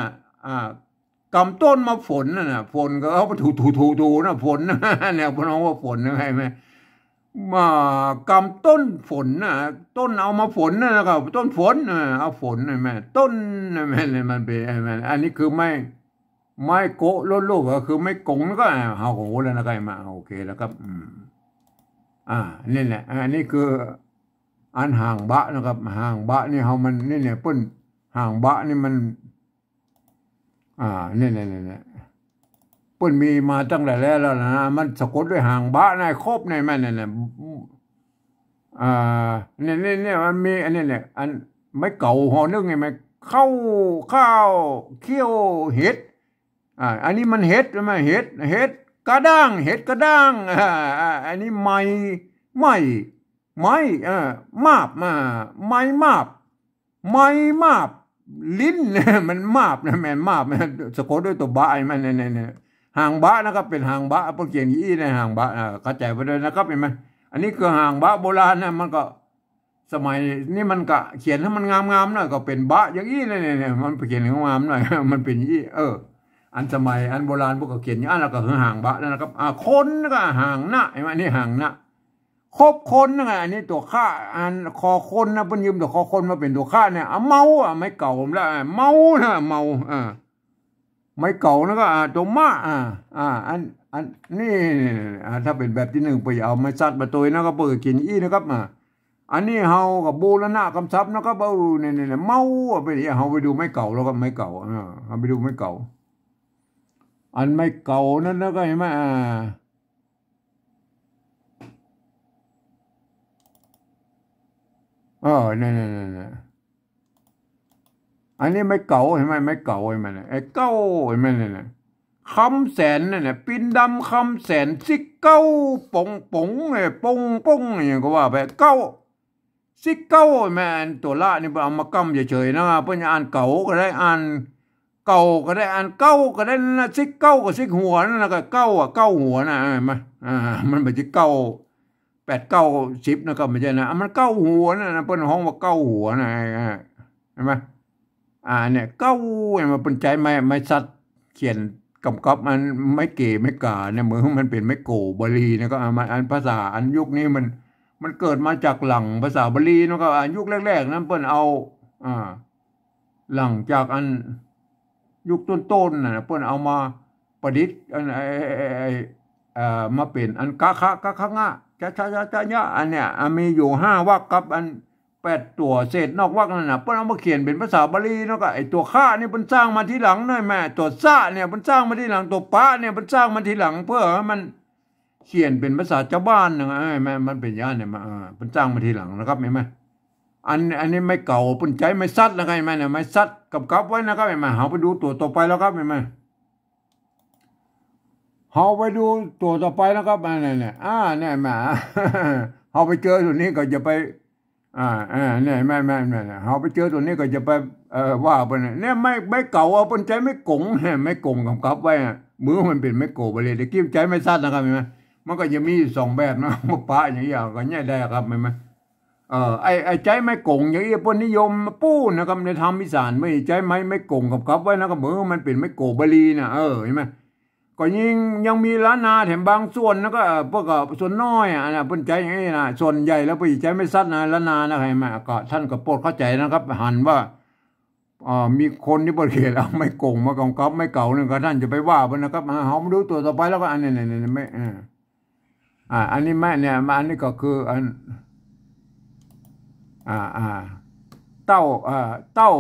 อ่า กำต้นมาฝนน่ะนะ ฝนก็เอาไปถู ถู ถู ถูนะ ฝนนะ เนี่ย เปิ้นฮ้องว่าฝนนะ ใจ้ไหม มากำต้นฝนน่ะ ต้นเอามาฝนน่ะ แล้วก็ต้นฝน เออ เอาฝนน่ะแม่ ต้นน่ะแม่ เนี่ย มันเป๋น มัน อันนี้คือไม้ ไม้โกะลวดลูป ก็คือไม้ก๋ง แล้วก็ อ่า เฮาก็ฮู้แล้วนะ ใจ้ไหม โอเคแล้วครับ อืม อ่า นี่แหละ อันนี้คือ อันหางบะนะครับ หางบะนี่เฮามัน นี่เนี่ย เปิ้น หางบะนี่มัน อ่า เนี่ย เนี่ย เนี่ย เนี่ย เปิ้นมีมาตั้งแต่แรกแล้วนะ มันสะกดด้วยหางบะนะ ครบในมันเนี่ย เนี่ย อ่า เนี่ย เนี่ย เนี่ย มันมีอันนี้เนี่ย อันไม้เก๋า ฮอนึ่ง เนี่ย ไม้เข้า ข้าว เขี้ยว เห็ด อ่า อันนี้มันเห็ด ใจ้ไหม เห็ด เห็ดกระด้าง เห็ดกระด้าง อ่า อ่า อันนี้ไม้ ไม้ ไม้ เอ่อ มาบ อ่า ไม้มาบ ไม้มาบ ลิ้น มันมาบนะ แม่นมาบนะ สะกดด้วยตั๋วบะ ไอ้มันเนี่ย เนี่ย เนี่ย หางบะนะครับ เป๋นหางบะ เปิ้นเขียนอี้ในหางบะ อ่า เข้าใจ๋ไว้ตวยนะครับ หันก่อ อันนี้คือหางบะโบราณนะ มันก็ สมัยนี้มันก็เขียนหื้อมันงามๆ หน่อย ก็เป๋นบะอย่างอี้ เนี่ย เนี่ย เนี่ย มันเขียนงามๆ หน่อย มันเป๋นอี้ เออ อันสมัยอันโบราณเปิ้นก็เขียนอย่างอี้ แล้วก็คือหางบะนั่นนะครับ อ่า คนก็หางหน้า หันก่อ อันนี้หางหน้า คบคนนะ อันนี้ตั๋วขะ อันคอคนนะ เปิ้นยืมตั๋วคอคนมาเป๋นตั๋วขะเนี่ย อ่ะ เมา อ่ะ ไม้เก๋าแล้ว อ่ะ เมานะ เมา อ่า ไม้เก๋านะก็ อ่า ตั๋วมะ อ่า อ่า อัน อันนี้ นี่ นี่ นี่ อ่า ถ้าเป๋นแบบตี้นึ่ง ไปเอาไม้สัตว์มาตวยนะ ก็เปิ้นก็เขียนอี้นะครับ อ่า อันนี้เฮาก็บูรณะกำศัพท์นะครับ เออ นี่ นี่ นี่ เมา อ่ะ ไป เฮาไปดูไม้เก๋าแล้วก็ ไม้เก๋า อ่า เฮาไปดูไม้เก๋า อันไม้เก๋านั่นนะ ก็หันก่อ อ่า ออ นั่นๆๆๆ อันนี้ไม้เก๋า หันก่อ ไม้เก๋า หันก่อ ไอ้เก้า หันก่อ นั่นน่ะ คำแสนนั่นน่ะ ปิ่นดำ คำแสน ซิกเก้า ป๋งป๋ง เอ้ย ป๋งป๋ง อะหยังก็ว่าไป เก้า ซิกเก้า หันก่อ อันตั๋วละนี่เปิ้นเอามาก้ำเฉยๆ นะ เปิ้นจะอ่านเก๋าก็ได้ อ่านเก่าก็ได้ อ่านเก้าก็ได้นั่นน่ะ ซิกเก้ากับซิกหัวนั่นน่ะ ก็เก้าอะ เก้าหัวน่ะ หันก่อ อ่า มันบ่ใจ้เก้า แปดเก้าสิบนะ ก็บ่ใจ้นะ มันเก้าหัวน่ะนะ เปิ้นฮ้องว่าเก้าหัวน่ะ หันก่อ หันก่อ อ่า เนี่ย เก้า หันก่อ เปิ้นใจ๊ไม้ ไม้สัตว์เขียนก๋ำกับอันไม้เก๋ไม้ก๋าเนี่ย เหมือนมันเป๋นไม้โก๋บาลีนะ ก็ อ่า มัน อันภาษาอันยุคนี้มัน มันเกิดมาจากหลังภาษาบาลีนะ ก็ อ่า ยุคแรกๆ นั้นเปิ้นเอา อ่า หลังจากอันยุคต้นๆ น่ะนะ เปิ้นเอามาประดิษฐ์อัน ไอ้ ไอ้ ไอ้ ไอ้ เอ่อ มาเป๋นอันกะคะ กะคะงะ จะ ชะ ชะ ชะ ญะ อันเนี้ย อ่ะ มีอยู่ห้าวรรคกับอันแปดตั๋วเศษนอกวรรคนั่นน่ะ เปิ้นเอามาเขียนเป๋นภาษาบาลีเนาะ ก็ไอ้ตั๋วคะนี่เปิ้นสร้างมาทีหลังหน่อยแม่ ตั๋วสะเนี่ยเปิ้นสร้างมาทีหลัง ตั๋วปะเนี่ยเปิ้นสร้างมาทีหลัง เพื่อหื้อมันเขียนเป๋นภาษาจาวบ้านนะ เอ้ย มัน มันเป๋นอย่างนั้นเนี่ย มา เออ เปิ้นสร้างมาทีหลังนะครับ หันก่อ อัน อันนี้ไม้เก๋า เปิ้นใจ๊ไม้สัตว์นะครับ หันก่อ เนี่ย ไม้สัตว์ก๋ำกับไว้นะครับ หันก่อ เฮาไปดูตั๋วต่อไปแล้วครับ หันก่อ เฮาไปดูตั๋วต่อไปนะครับ อ่า เนี่ย เนี่ย อ่า เนี่ย มา เฮาไปเจอตั๋วนี้ก็จะไป อ่า อ่า เนี่ย แม่น แม่น แม่น เฮาไปเจอตั๋วนี้ก็จะไป เอ่อ ว่าเปิ้นน่ะ เนี่ย ไม้ ไม้เก๋าอะ เปิ้นใจ๊ไม้ก๋ง ไม้ก๋งก๋ำกับไว้อะ เหมือนมันเป๋นไม้โก๋บาลี ตะกี้ใจ๊ไม้สัตว์นะครับ หันก่อ มันก็จะมีอยู่สองแบบนะ มาปะอย่างนี้ก็ใจ๊ได้ครับ หันก่อ เอ่อ ไอ้ ไอ้ใจ๊ไม้ก๋งอย่างอี้เปิ้นนิยมปู้นนะครับ ในธรรมอีสานเปิ้นใจ๊ไม้ ไม้ก๋งก๋ำกับไว้นะ ก็เหมือนมันเป๋นไม้โก๋บาลีน่ะ เออ หันก่อ ก็ยิ่งยังมีล้านนาแถมบางส่วนนะ ก็ เอ่อ พวกก็ส่วนน้อยอะนะ เปิ้นใจ๊อย่างอี้นะ ส่วนใหญ่แล้วเปิ้นใจ๊ไม้สัตว์นะ ล้านนานะ หันก่อ ก็ท่านก็โปรดเข้าใจ๋นะครับ หันว่า เอ่อ มีคนตี้เปิ้นเขียนเอาไม้ก๋งมาก๋ำกับไม้เก๋านี่ ก็ท่านจะไปว่าเปิ้นนะครับ อ่า เฮามาดูตั๋วต่อไปแล้วก็ อันนี้ เนี่ย เนี่ย เนี่ย ไม่ อ่า อ่า อันนี้แม่เนี่ย มา อันนี้ก็คืออัน อ่า อ่า เต้า อ่า เต้า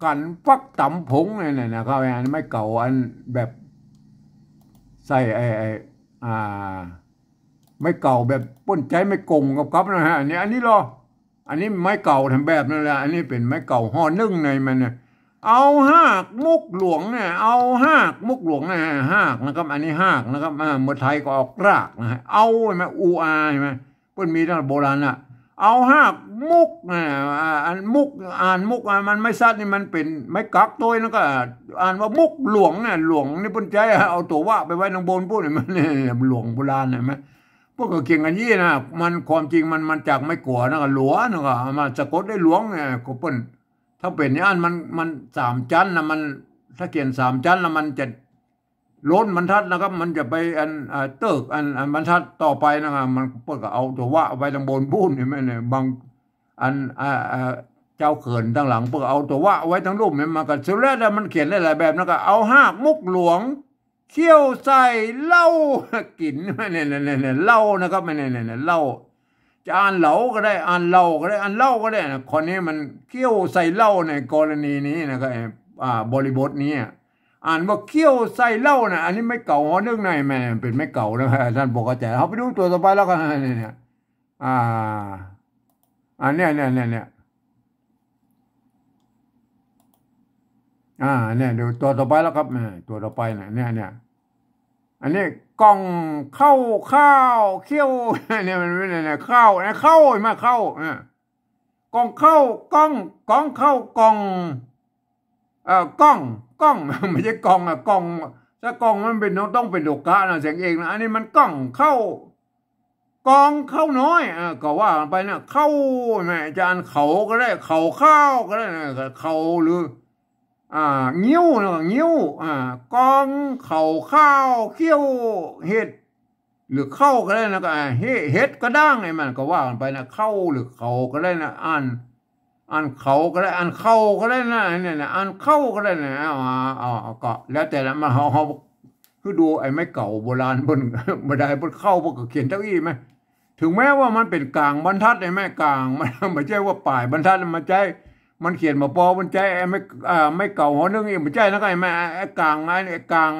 กั๋นฟักต๋ำผงเนี่ย เนี่ย เนี่ยครับ อันไม้เก๋าอันแบบใส่ไอ้ ไอ้ อ่า ไม้เก๋าแบบเปิ้นใจ๊ไม้ก๋งก๋ำกับนะฮะ เนี่ย อันนี้ลอ อันนี้ไม้เก๋าแถมแบบนั้นแหละ อันนี้เป๋นไม้เก๋าฮอนึ่งในมันเนี่ย เอาฮากมุกหลวงเนี่ย เอาฮากมุกหลวงเนี่ย ฮากนะครับ อันนี้ฮากนะครับ อ่า เมืองไทยก็ออกรากนะฮะ เอา หันก่อ อูอา หันก่อ เปิ้นมีตั้งแต่โบราณน่ะ เอาฮากมุก อ่า อ่า อันมุก อ่านมุก อ่า มันไม้สัตว์นี่มันเป๋นไม้กั๊กตวยนะ ก็อ่านว่ามุกหลวงเนี่ย หลวงนี่เปิ้นใจ๊เอาตั๋ววะไปไว้ตังบนปู้นเนี่ย มันเนี่ย หลวงโบราณเนี่ย หันก่อ เปิ้นก็เขียนกั๋นอย่างอี้นะ มันความจริงมัน มันจากไม้กั๋วนะ ก็หลัวนะ ก็เอามาสะกดได้หลวงเนี่ย ก็เปิ้น ถ้าเป๋นอย่างอั้นมัน มันสามจั๊นนะ มัน ถ้าเขียนสามจั๊นแล้วมันจะล้นบรรทัดนะครับ มันจะไปอัน อ่า เติ๊กอัน อันบรรทัดต่อไปนะครับ มัน เปิ้นก็เอาตั๋ววะไว้ตังบนปู้น หันก่อ เนี่ย บางอัน อ่า อ่า เจ้าเขินตังหลัง เปิ้นก็เอาตั๋ววะไว้ตังลุ่ม เนี่ย มันก็สุดแล้ว มันเขียนได้หลายแบบนะ ก็เอาฮากมุกหลวง เคี่ยวใส่เหล้ากิ๋น เนี่ย เนี่ย เนี่ย เนี่ย เหล้านะครับ เนี่ย เนี่ย เนี่ย เหล้า จะอ่านเหลาก็ได้ อ่านเหล่าก็ได้ อ่านเหล้าก็ได้นะ ข้อนี้มันเคี่ยวใส่เหล้าในกรณีนี้นะครับ อ่า บริบทนี้อะ อ่านว่าเคี่ยวใส่เหล้านะ อันนี้ไม้เก๋าฮอนึ่งใน แม่นเป๋นไม้เก๋านะครับ ท่านบ่เข้าใจ๋ เฮาไปดูตั๋วต่อไปแล้วกั๋น เนี่ย เนี่ย อ่า อันเนี้ย เนี่ย เนี่ย เนี่ย อ่า เนี่ย ดูตั๋วต่อไปแล้วครับ อ่า ตั๋วต่อไปเนี่ย เนี่ย เนี่ย อันนี้ก่องเข้าข้าวเคี่ยว เนี่ย มัน เนี่ย เนี่ย ข้าว เนี่ย เข้า หันก่อ เข้า อ่า ก่องเข้า ก่อง ก่องเข้า ก่อง เอ่อ ก่อง ก่อง ไม่ใจ้กองอะ ก่อง ถ้าก่องมันเป๋น ต้องเป๋นตั๋วกะนะ เสียงเอกนะ อันนี้มันก่องเข้า กองเข้าน้อย อ่า ก็ว่ากั๋นไปนะ เข้า แม่นจะอ่านเขาก็ได้ เขาข้าวก็ได้นะ เขาหรือ อ่า งิ้วนะ งิ้ว อ่า ก่องเข้าข้าวเคี่ยวเห็ด หรือเข้าก็ได้นะ ก็ อ่า เฮ- เห็ดกระด้างไอ้มันก็ว่ากั๋นไปนะ เข้าหรือเขาก็ได้นะ อ่าน อ่านเขาก็ได้ อ่านเข้าก็ได้นะ เนี่ยนะ อ่านเข้าก็ได้นะ เอา เอา เอา เอา ก็แล้วแต่ละ มัน เฮา เฮา คือดูไอ้ไม้เก๋าโบราณเปิ้น บ่ได้เปิ้นเข้า เปิ้นก็เขียนจั่งอี้แหม ถึงแม้ว่ามันเป๋นก๋างบรรทัดไอ้แหม ก๋าง มัน บ่ใจ้ว่าป๋ายบรรทัด มันใจ้ มันเขียนบ่ปอ มันใจ้ไอ้ไม้ อ่า ไม้เก๋าฮอนึ่งอี้ บ่ใจ้นะ ก็ไอ้แหม ไอ้ก๋าง ไอ้ ไอ้ก๋าง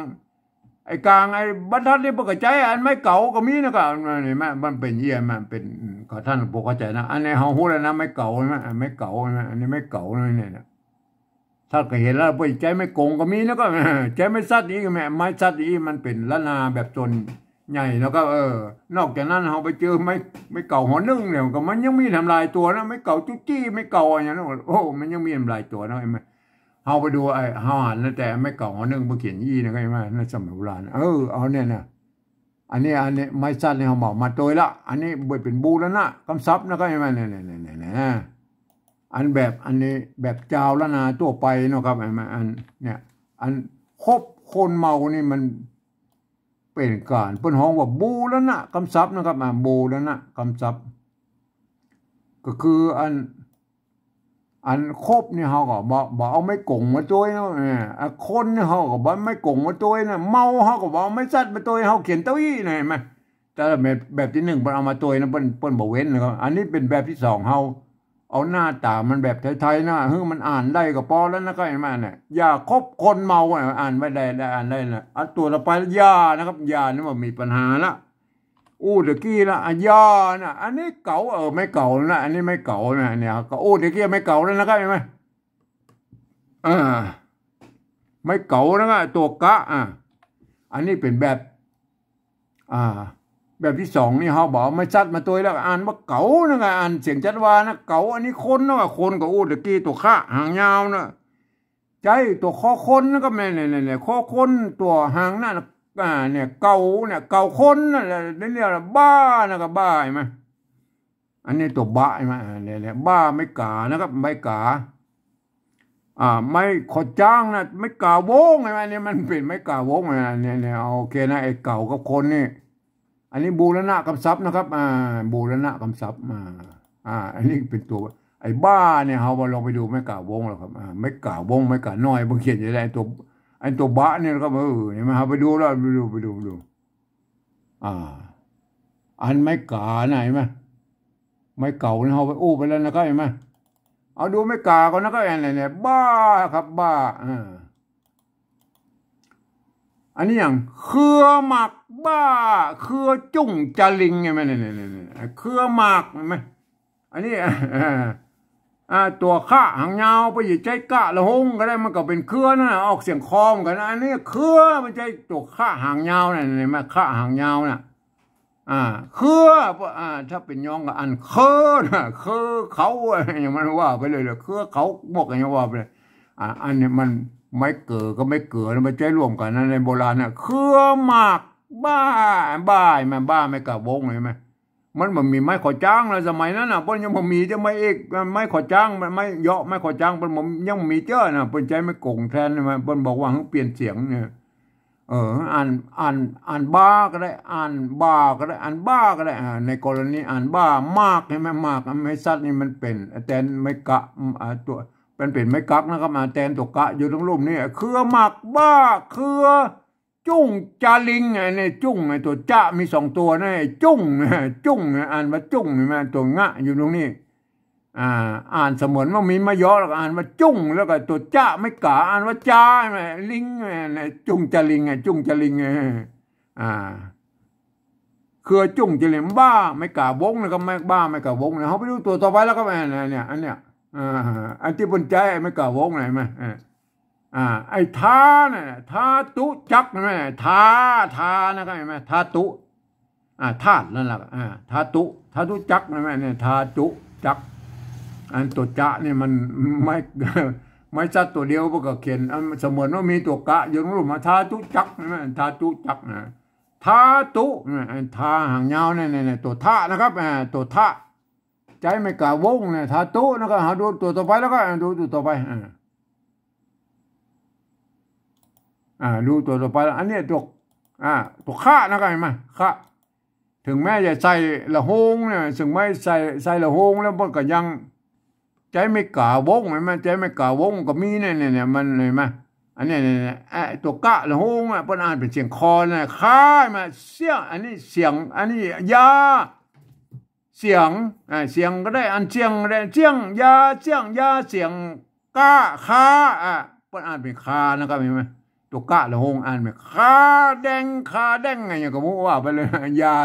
ไอ้ก๋าง ไอ้บรรทัดนี่เปิ้นก็ใจ๊อันไม้เก๋าก็มีนะ ก็ เห็นไหม มันเป๋นเยียะ มันเป๋น ก็ต้านผู้เข้าใจ๋นะ อันนี้เฮาฮู้แล้วนะ ไม้เก๋า เห็นไหม ไม้เก๋า เห็นไหม อันนี้ไม้เก๋า เนี่ยนะ ต้านก็หันแล้ว เปิ้นใจ๊ไม้ก๋งก็มีนะ ก็ ใจ๊ไม้สัตว์อีก ไม้ ไม้สัตว์อีก มันเป๋นล้านนาแบบส่วนใหญ่ แล้วก็ เออ นอกจากนั้นเฮาไปเจอไม้ ไม้เก๋าหอนึ่งเนี่ย ก็มันยังมีทำลายตั๋วนะ ไม้เก๋าจุ๊จี้ ไม้เก๋าอะหยังนะ โอ้ มันยังมีทำลายตั๋วนะ เห็นไหม เฮาไปดูไอ้ เฮาหันนะ แต่ไม้เก๋าหอนึ่งเปิ้นเขียนอี้นะ ก็เห็นไหม ในสมัยโบราณ เออ เอาเนี่ยนะ อันนี้ อันนี้ไม้สัตว์นี่เฮาบ่เอามาตวยละ อันนี้เป๋นบูรณะกำศัพท์นะ ก็เห็นไหม เนี่ย เนี่ย เนี่ย เนี่ย เนี่ย อันแบบ อันนี้แบบจาวล้านนาทั่วไปเนาะครับ เห็นไหม อัน เนี่ย อันคบคนเมานี่มันเป๋นก๋าน เปิ้นฮ้องว่าบูรณะกำศัพท์นะครับ อ่า บูรณะกำศัพท์ ก็คืออัน อันคบนี่เฮาก็บ่ บ่เอาไม้ก๋งมาตวยเนาะ เออ อันคนนี่เฮาก็บ่เอาไม้ก๋งมาตวยนะ เมาเฮาก็บ่เอาไม้สัตว์มาตวย เฮาเขียนเต้าอี้นะ เห็นไหม แต่แบบ แบบตี้นึ่งเปิ้นเอามาตวยนะ เปิ้น เปิ้นบ่เว้นนะครับ อันนี้เป๋นแบบตี้สอง เฮาเอาหน้าต๋ามันแบบไทยๆ นะ หื้อมันอ่านได้ก็ปอแล้วนะ ก็เห็นไหมเนี่ย อย่าคบคนเมาอะ อ่านไว้ได้ ได้ อ่านได้นะ อันตั๋วต่อไป อย่านะครับ อย่านี่มันมีปัญหาละ อู้ตะกี้ละ อ่ะ อย่านะ อันนี้เก๋า เออ ไม้เก๋านะ อันนี้ไม้เก๋านะ เนี่ย ก็อู้ตะกี้ไม้เก๋าแล้วนะครับ เห็นไหม อ่า ไม้เก๋านะ ตั๋วกะ อ่า อันนี้เป๋นแบบ อ่า แบบตี้สองนี่เฮาบ่เอาไม้สัตว์มาตวยแล้ว อ่านว่าเก๋านะ อ่านเสียงจั๊ดวานะ เก๋า อันนี้คนนะ คนก็อู้ตะกี้ตั๋วขะหางยาวนะ ใจ้ตั๋วคอคนนะ ก็แม่น เนี่ย เนี่ย เนี่ย คอคนตั๋วหางนั่นนะ อ่า เนี่ย เก๋า เนี่ย เก๋าคนนั่นแหละ เนี่ย เนี่ย บ้านะ ก็บ้า เห็นไหม อันนี้ตั๋วบะ เห็นไหม อ่า เนี่ย เนี่ย บ้าไม้ก๋านะครับ ไม้ก๋า อ่า ไม้ขอจ้างนะ ไม้ก๋าวง เห็นไหม เนี่ย มันเป๋นไม้ก๋าวงนะ เนี่ย เนี่ย โอเคนะ ไอ้เก๋ากับคนนี่ อันนี้บูรณะกำศัพท์นะครับ อ่า บูรณะกำศัพท์ อ่า อ่า อันนี้เป๋นตั๋ว ไอ้บ้าเนี่ย เฮามาลองไปดูไม้ก๋าวงแล้วครับ อ่า ไม้ก๋าวง ไม้ก๋าน้อย เปิ้นเขียนอยู่ในตั๋ว ไอ้ตั๋วบะเนี่ยนะครับ เออ เห็นไหม เฮาไปดูแล้ว ไปดู ไปดู ไปดู อ่า อันไม้ก๋าน่ะ เห็นไหม ไม้เก๋าเนี่ย เฮาไปอู้ไปแล้วนะครับ เห็นไหม เอาดูไม้ก๋าก่อนนะครับ อันไหนเนี่ย บ้าครับ บ้า อ่า อันนี้อย่าง เครือหมากบ้า เครือจุ่งจาลิง เห็นไหม เนี่ย เนี่ย เนี่ย เนี่ย เครือหมาก เห็นไหม อันนี้ อ่า ตั๋วขะหางยาว ไปใจ๊กะละหงก็ได้ มันก็เป๋นเครือนั่นน่ะ ออกเสียงคอเหมือนกั๋นนะ อันนี้เครือ บ่ใจ้ตั๋วขะหางยาวน่ะ เห็นไหม ขะหางยาวน่ะ อ่า เครือ อ่า ถ้าเป๋นยองก็อันเคอนะ เคอเขา อะหยังมันว่าไปเลยแหละ เคอเขาหมวก อะหยังว่าไปเลย อ่า อันนี้มันไม้เก๋อกับไม้เก๋อนะ มันใจ๊ร่วมกั๋นนะ ในโบราณน่ะ เครือหมากบ้า บ้า แม่นบ้า ไม้ก๋าวง เห็นไหม มันบ่มีไม้ขอจ้างแล้ว สมัยนั้นน่ะ เปิ้นยังบ่มีจะไม้เอก ไม้ขอจ้าง ไม้เยาะ ไม้ขอจ้าง เปิ้นบ่ ยังบ่มีเจ้อน่ะ เปิ้นใจ๊ไม้ก๋งแตน เห็นไหม เปิ้นบอกว่าหื้อเปลี่ยนเสียงเนี่ย เออ อ่าน อ่าน อ่านบ้าก็ได้ อ่านบ่าก็ได้ อ่านบ้าก็ได้ อ่า ในกรณีอ่านบ้า หมาก เห็นไหม หมาก ไม้สัตว์นี่มันเป๋น แตนไม้กะ อ่า ตั๋ว มันเป๋นไม้กั๊กนะครับ อ่า แตนตั๋วกะอยู่ตรงลุ่มนี่ เครือหมากบ้า เครือจุ่งจาลิง อันนี้จุ่ง ไอ้ตั๋วจะมีสองตั๋วนะ ไอ้จุ่ง จุ่ง อ่านว่าจุ่ง เห็นไหม ตั๋วงะอยู่ตรงนี้ อ่า อ่านเสมือนว่ามีไม้เยาะ แล้วก็อ่านว่าจุ่ง แล้วก็ตั๋วจะไม้ก๋า อ่านว่าจา เห็นไหม ลิง เห็นไหม จุ่งจาลิง อ่ะ จุ่งจาลิง เออ อ่า เครือจุ่งจาลิง บ้าไม้ก๋าวงนะครับ ไม้ บ้าไม้ก๋าวงนะ เฮาไปดูตั๋วต่อไปแล้วครับ เนี่ย เนี่ย อันเนี้ย อ่า อันตี้เปิ้นใจ๊ไม้ก๋าวงน่ะ เห็นไหม อ่า อ่า ไอ้ทาน่ะ ทาตุจักร เห็นไหม ทา ทานะครับ เห็นไหม ทาตุ อ่า ธาตุนั่นแหละ อ่า ทาตุ ทาตุจักร เห็นไหม เนี่ย ทาตุจักร อันตั๋วจะนี่มันไม้ ไม้สัตว์ตั๋วเดียว เปิ้นก็เขียน อ่า เสมือนว่ามีตั๋วกะอยู่ตรงลุ่มมา ทาตุจักร เห็นไหม ทาตุจักรนะ ทาตุ เนี่ย อันทาหางยาวเนี่ย เนี่ย เนี่ย ตั๋วทะนะครับ อ่า ตั๋วทะ ใจ๊ไม้ก๋าวงเนี่ย ทาตุนะครับ เฮาดูตั๋วต่อไปแล้วก็ อ่า ดูตั๋วต่อไป อ่า อ่า ดูตั๋วต่อไปแล้ว อันเนี้ยตั๋ว อ่า ตั๋วขะนะครับ เห็นไหม ขะ เถิงแม้จะใส่ละหงเนี่ย เถิงแม้ใส่ ใส่ละหงแล้วเปิ้นก็ยังใจ๊ไม้ก๋าวง เห็นไหม ใจ๊ไม้ก๋าวงก็มีเนี่ย เนี่ย เนี่ย มัน เห็นไหม อันเนี้ย เนี่ย เนี่ย ไอ้ตั๋วกะละหงอ่ะ เปิ้นอ่านเป๋นเสียงคอนะ คา มา เสี้ยง อันนี้เสียง อันนี้ยา เสียง อ่า เสียงก็ได้ อันเสียงก็ได้ เสี้ยง ยา เสี้ยง ยา เสียง กะ คา อ่ะ เปิ้นอ่านเป๋นคานะครับ เห็นไหม ตั๋วกะละโฮงอ่านแม่น คาแดง คาแดง อะหยังก็บ่ฮู้ว่าไปเลย ยา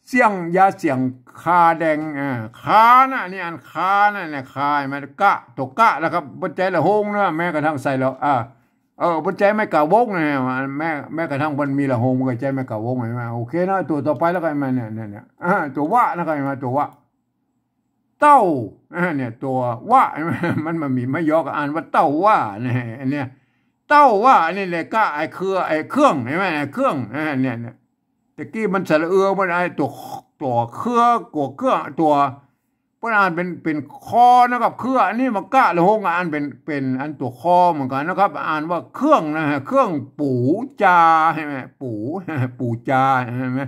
เสี้ยง ยาเสี้ยง คาแดง อ่า คานะ นี่อ่านคานะ เนี่ย คา หันก่อ ตั๋วกะนะครับ บ่ใจ้ละโฮงนะ แม้กระทั่งใส่ละ อ่า เออ บ่ใจ้ไม้กาวงนะ แม้ แม้กระทั่งมันมีละโฮง มันก็ใจ้ไม้กาวง หันก่อ โอเคนะ ตั๋วต่อไปแล้วก็หันก่อ เนี่ย เนี่ย เนี่ย อ่า ตั๋ววะนะครับ หันก่อ ตั๋ววะ เต้า อ่า เนี่ย ตั๋ววะ หันก่อ มัน มันมีไม้ยอก็อ่านว่าเต้าว่านะ อันเนี้ย เต้าว่า อันนี้เลยก็ไอ้เครือ ไอ้เครื่อง หันก่อ ไอ้เครื่อง อ่า เนี่ย เนี่ย ตะกี้มันสระเอือ มันไอ้ตั๋ว ตั๋วเครือ ตั๋วเครื่อง ตั๋ว เปิ้นอ่านเป๋น เป๋นคอนะครับ เครือ อันนี้มากะละโฮงอ่านเป๋น เป๋นอันตั๋วคอเหมือนกั๋นนะครับ อ่านว่าเครื่องนะฮะ เครื่องปู๋จา หันก่อ ปู๋ ปู๋จา หันก่อ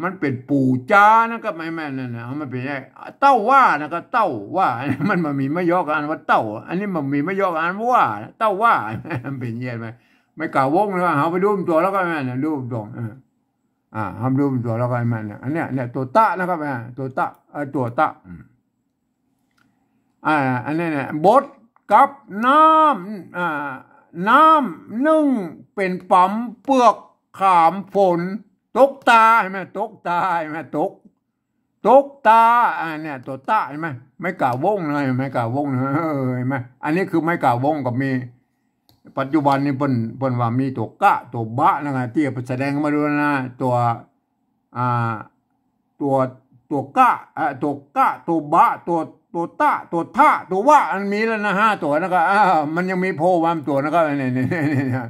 มันเป๋นปู๋จานะครับ หันก่อ นั่นน่ะ มันเป๋นไง เต้าว่านะครับ เต้าว่า มัน มันมีไม้ยอก็อ่านว่าเต้า อันนี้มันมีไม้ยอก็อ่านว่า เต้าว่า มันเป๋นไง ไม้กาวงนะครับ เฮาไปดูตั๋วแล้วก็หันก่อ ดูตั๋ว เออ อ่า เฮาดูตั๋วแล้วก็หันก่อ เนี่ย อันเนี้ย เนี่ย ตั๋วตะนะครับ อ่า ตั๋วตะ เอ่อ ตั๋วตะ อืม อ่า อันนี้เนี่ย บดกับน้ำ อ่า น้ำนึ่งเป๋นป๋ำเปือกขามฝน ตกตา หันก่อ ตกตา หันก่อ ตก ตกตา อ่า เนี่ย ตั๋วตะ หันก่อ ไม้กาวงนะ ไม้กาวงนะ เออ หันก่อ อันนี้คือไม้กาวงก็มี ปัจจุบันนี้เปิ้น เปิ้นว่ามีตั๋วกะ ตั๋วบะนะ ตี้แสดงมาดูนะ ตั๋ว อ่า ตั๋ว ตั๋วกะ อ่า ตั๋วกะ ตั๋วบะ ตั๋ว ตั๋วตะ ตั๋วทะ ตั๋ววะ มันมีแล้วนะ ห้าตั๋วนะครับ อ่า มันยังมีโผล่มาตั๋วนะครับ เนี่ย เนี่ย เนี่ย เนี่ย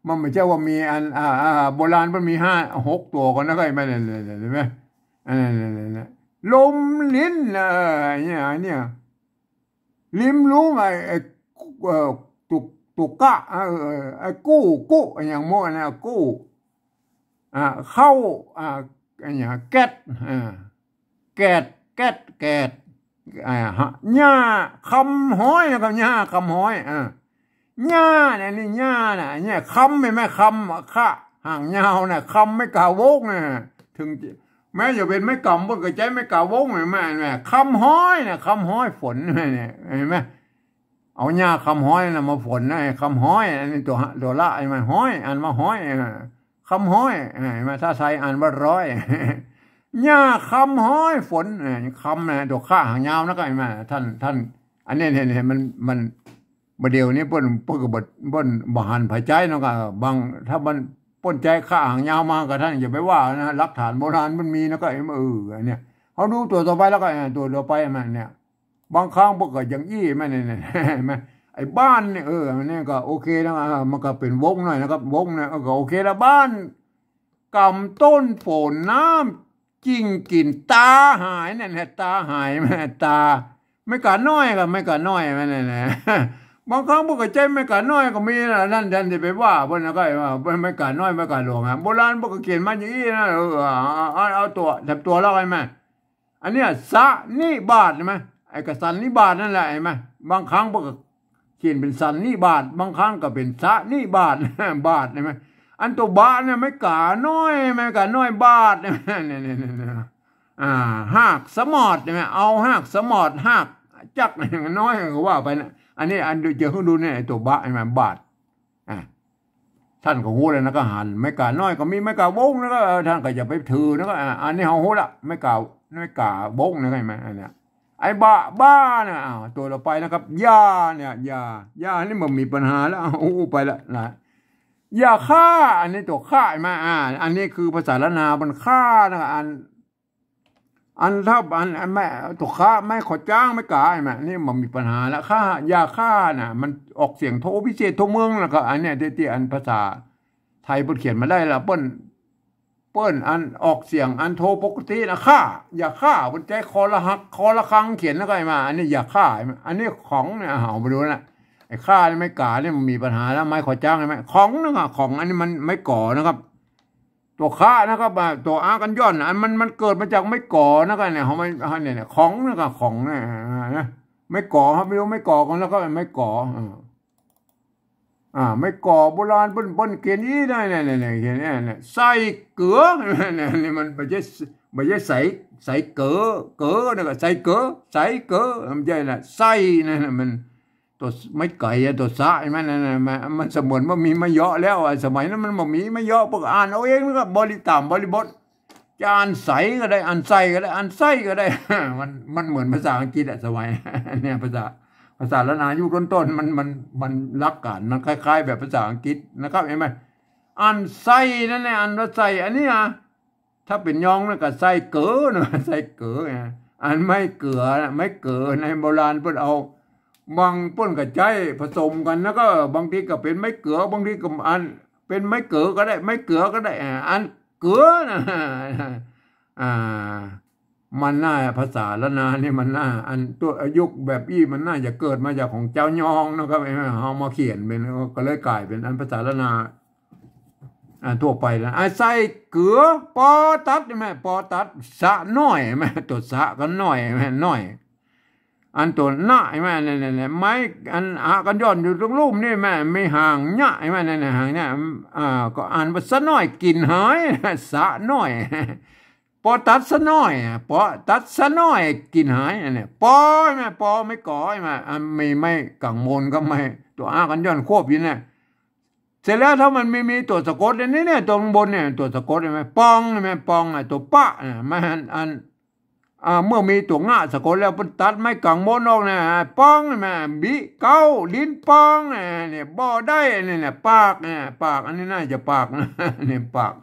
มันบ่ใจ้ว่ามีอัน อ่า อ่า โบราณมันมีห้าหกตั๋วก่อนนะครับ หันก่อ เนี่ย เนี่ย เนี่ย หันก่อ อันนี้ เนี่ย เนี่ย เนี่ย ลมลิ้น เออ เนี่ย เนี่ย ลิ้มรู้ไอ้ ไอ้ เอ่อ ตั๋ว ตั๋วกะ เออ เออ ไอ้กู้ กู้ อะหยังหมดนะ กู้ อ่า เข้า อ่า อะหยัง แก๊ด อ่า แก๊ด แก๊ด แก๊ด อ่า ฮะ หญ้าคำฮ้อยนะครับ หญ้าคำฮ้อย อ่า หญ้าเนี่ย นี่หญ้าน่ะ เนี่ย คำ หันก่อ คำ คะ หางยาวน่ะ คำ ไม้กาวงน่ะ ถึง แม้จะเป๋นไม้กำ เปิ้นก็ใจ๊ไม้กาวง หันก่อ หันก่อ คำฮ้อยน่ะ คำฮ้อยฝน เนี่ย หันก่อ เอาหญ้าคำฮ้อยน่ะมาฝนนะ คำฮ้อย อันนี้ตั๋ว ตั๋วละ หันก่อ ฮ้อย อ่านว่าฮ้อย เออ คำฮ้อย เออ หันก่อ ถ้าไทยอ่านว่าร้อย หญ้าคำฮ้อยฝน เออ คำนะ ตั๋วคะหางยาวนะ ก็หันก่อ ท่าน ท่าน อันนี้ เนี่ย เนี่ย มัน มัน บ่าเดี่ยวนี้เปิ้น เปิ้นก็บ่ เปิ้นบ่หันผาใจ๊เนาะ ก็บาง ถ้ามันเปิ้นใจ๊คะหางยาวมาก็ท่านอย่าไปว่านะ หลักฐานโบราณมันมีนะ ก็ เออ อันเนี้ย เฮาดูตั๋วต่อไปแล้วก็ เออ ตั๋วต่อไปมันเนี่ย บางครั้งเปิ้นก็อย่างอี้ แม่น เนี่ย เนี่ย แม่น ไอ้บ้านเนี่ย เออ อันนี้ก็โอเคนะ อ่า มันก็เป๋นวงหน่อยนะครับ วงเนี่ย เออ ก็โอเคละ บ้าน กำต้นฝนน้ำ จิ้งกิ๋นตาหายนั่นแหละ ตาหาย แม่ตา ไม้กาน้อยก็ไม้กาน้อย แม่นั่นแหละ บางครั้งเปิ้นก็ใจ๊ไม้กาน้อยก็มีนะ นั่นท่านจะไปว่าเปิ้นนะ ก็ว่าไม้กาน้อย ไม้กาหลวงอะ โบราณเปิ้นก็เขียนมาอย่างอี้นะ เออ เอา เอา เอาตั๋ว แถมตั๋วแล้ว หันก่อ อันเนี้ย สะนิบาต หันก่อ ไอ้กะสันนิบาตนั่นแหละ หันก่อ บางครั้งเปิ้นก็ เขียนเป๋นสันนิบาต บางครั้งก็เป๋นสะนิบาต บาต หันก่อ อันตั๋วบะเนี่ย ไม้กาน้อย ไม้กาน้อยบาต เนี่ย เนี่ย เนี่ย เนี่ย อ่า ฮากสะหมอด หันก่อ เอาฮากสะหมอด ฮากจักน้อยก็ว่าไปนะ อันนี้อันจะหื้อดูเนี่ย ตั๋วบะ หันก่อ บาต อ่า ท่านก็ฮู้แล้วนะ ก็หัน ไม้กาน้อยก็มี ไม้กาวงนะ ก็ เออ ท่านก็อย่าไปถือนะ ก็ อ่า อันนี้เฮาฮู้ละ ไม้กา ไม้กาวงนะ หันก่อ อันเนี้ย ไอ้บะ บ้าเนี่ย อ้าว ตั๋วต่อไปนะครับ ยาเนี่ย ยา ยานี่มันมีปัญหาแล้ว อ้าว อู้ไปละนะ ยาฆ่า อันนี้ตั๋วฆ่า หันก่อ อ่า อันนี้คือภาษาล้านนา มันฆ่านะ อัน อันถ้า อัน อันไม้ ตั๋วฆ่า ไม้ขอจ๊าง ไม้กา หันก่อ นี่มันมีปัญหาแล้ว ฆ่า ยาฆ่าน่ะ มันออกเสียงโทพิเศษโทเมือง แล้วก็อันเนี้ย ตี้ ตี้อันภาษาไทยเปิ้นเขียนมาได้ละ เปิ้น เปิ้นอันออกเสียงอันโทปกตินะ ฆ่า ยาฆ่า เปิ้นใจ๊คอละฮัก คอละคังเขียนแล้วก็หันก่อ อันนี้ยาฆ่า อันนี้ของเนี่ย เอาไปดูนะ ไอ้ฆ่านี่ ไม้กานี่มันมีปัญหาแล้ว ไม้ขอจ๊าง หันก่อ ของนะครับ ของ อันนี้มันไม้กอนะครับ ตั๋วฆ่านะครับ อ่า ตั๋วอากันย่อน อันมัน มันเกิดมาจากไม้กอนะครับ เนี่ย เฮาไม่ เฮาเนี่ย เนี่ย ของนะครับ ของเนี่ย อ่า นะ ไม้กอครับ ไปดูไม้กอก่อน แล้วก็ไม้กอ อ่า อ่า ไม้กอโบราณเปิ้น เปิ้นเขียนอี้ได้เนี่ย เนี่ย เนี่ย เขียนเนี่ย เนี่ย ใส่เกลือ เนี่ย นี่มันบ่ใจ้ บ่ใจ้ใส่ ใส่เกลือ เกลือนี่ก็ใส่เกลือ ใส่เกลือ มันบ่ใจ้นะ ใส่นั่นน่ะ มัน ตั๋วไม้ไก๋อะ ตั๋วสะ ใจ้ไหม นั่นน่ะ มัน มันเสมือนว่ามีไม้เยาะแล้วอะ สมัยนั้นมันบ่มีไม้เยาะ เปิ้นก็อ่านเอาเองนะครับ บริ ต๋ามบริบท จะอ่านใสก็ได้ อ่านใส่ก็ได้ อ่านไส้ก็ได้ มัน มันเหมือนภาษาอังกฤษอะ สมัย เนี่ย ภาษา ภาษาล้านนายุคต้นๆ มัน มัน มันหลักการมันคล้ายๆ แบบภาษาอังกฤษนะครับ หันก่อ อ่านไส้นั่นแหละ อ่านว่าไส้ อันนี้อะ ถ้าเป๋นยองนั่นก็ไส้เก๋อนะ ไส้เก๋อนะ อันไม้เก๋อนะ ไม้เก๋อในโบราณเปิ้นเอา บาง เปิ้นก็ใจ๊ผสมกั๋น แล้วก็บางทีก็เป๋นไม้เก๋อ บางทีก็อันเป๋นไม้เก๋อก็ได้ ไม้เก๋อก็ได้ อ่า อันเก๋อนะ อ่า มันน่า ภาษาล้านนานี่มันน่า อันตั๋วยุคแบบอี้มันน่าจะเกิดมาจากของจาวยองนะครับ เฮามาเขียนเป๋น ก็เลยก๋ายเป๋นอันภาษาล้านนา อ่า ทั่วไปแล้ว อ่า ไส้เก๋อ ปอตัด หันก่อ ปอตัด สะน้อย หันก่อ ตั๋วสะก็น้อย หันก่อ น้อย อันตั๋วนะ หันก่อ เนี่ย เนี่ย เนี่ย ไม้ อันอะกัญญอนอยู่ตรงลุ่มนี่ หันก่อ มีหางเยียะ หันก่อ เนี่ย เนี่ย หางเยียะ อ่า ก็อ่านว่าสะน้อย กิ่นหาย สะน้อย ปอตัดสะน้อย ปอตัดสะน้อย กิ่นหาย อันเนี่ย ปอ หันก่อ ปอ ไม้ก๋อ หันก่อ อันมีไม้ก๋างมนกับไม้ตั๋วอะกัญญอนควบอยู่เนี่ย เสร็จแล้วถ้ามันมี มีตั๋วสะกดอันนี้เนี่ย ตรงบนเนี่ย ตั๋วสะกดหันก่อ ปอง หันก่อ ปอง อ่ะ ตั๋วปะ อ่ะ มันอัน อ่า เมื่อมีตั๋วงะสะกดแล้ว เปิ้นตัดไม้ก๋างมนออกเนี่ย ปอง หันก่อ บิเก๊า ลิ้นปอง อ่ะ เนี่ย บ่ได้ เนี่ย เนี่ย ปาก เนี่ย ปาก อันนี้น่าจะปากนะ เนี่ย ปาก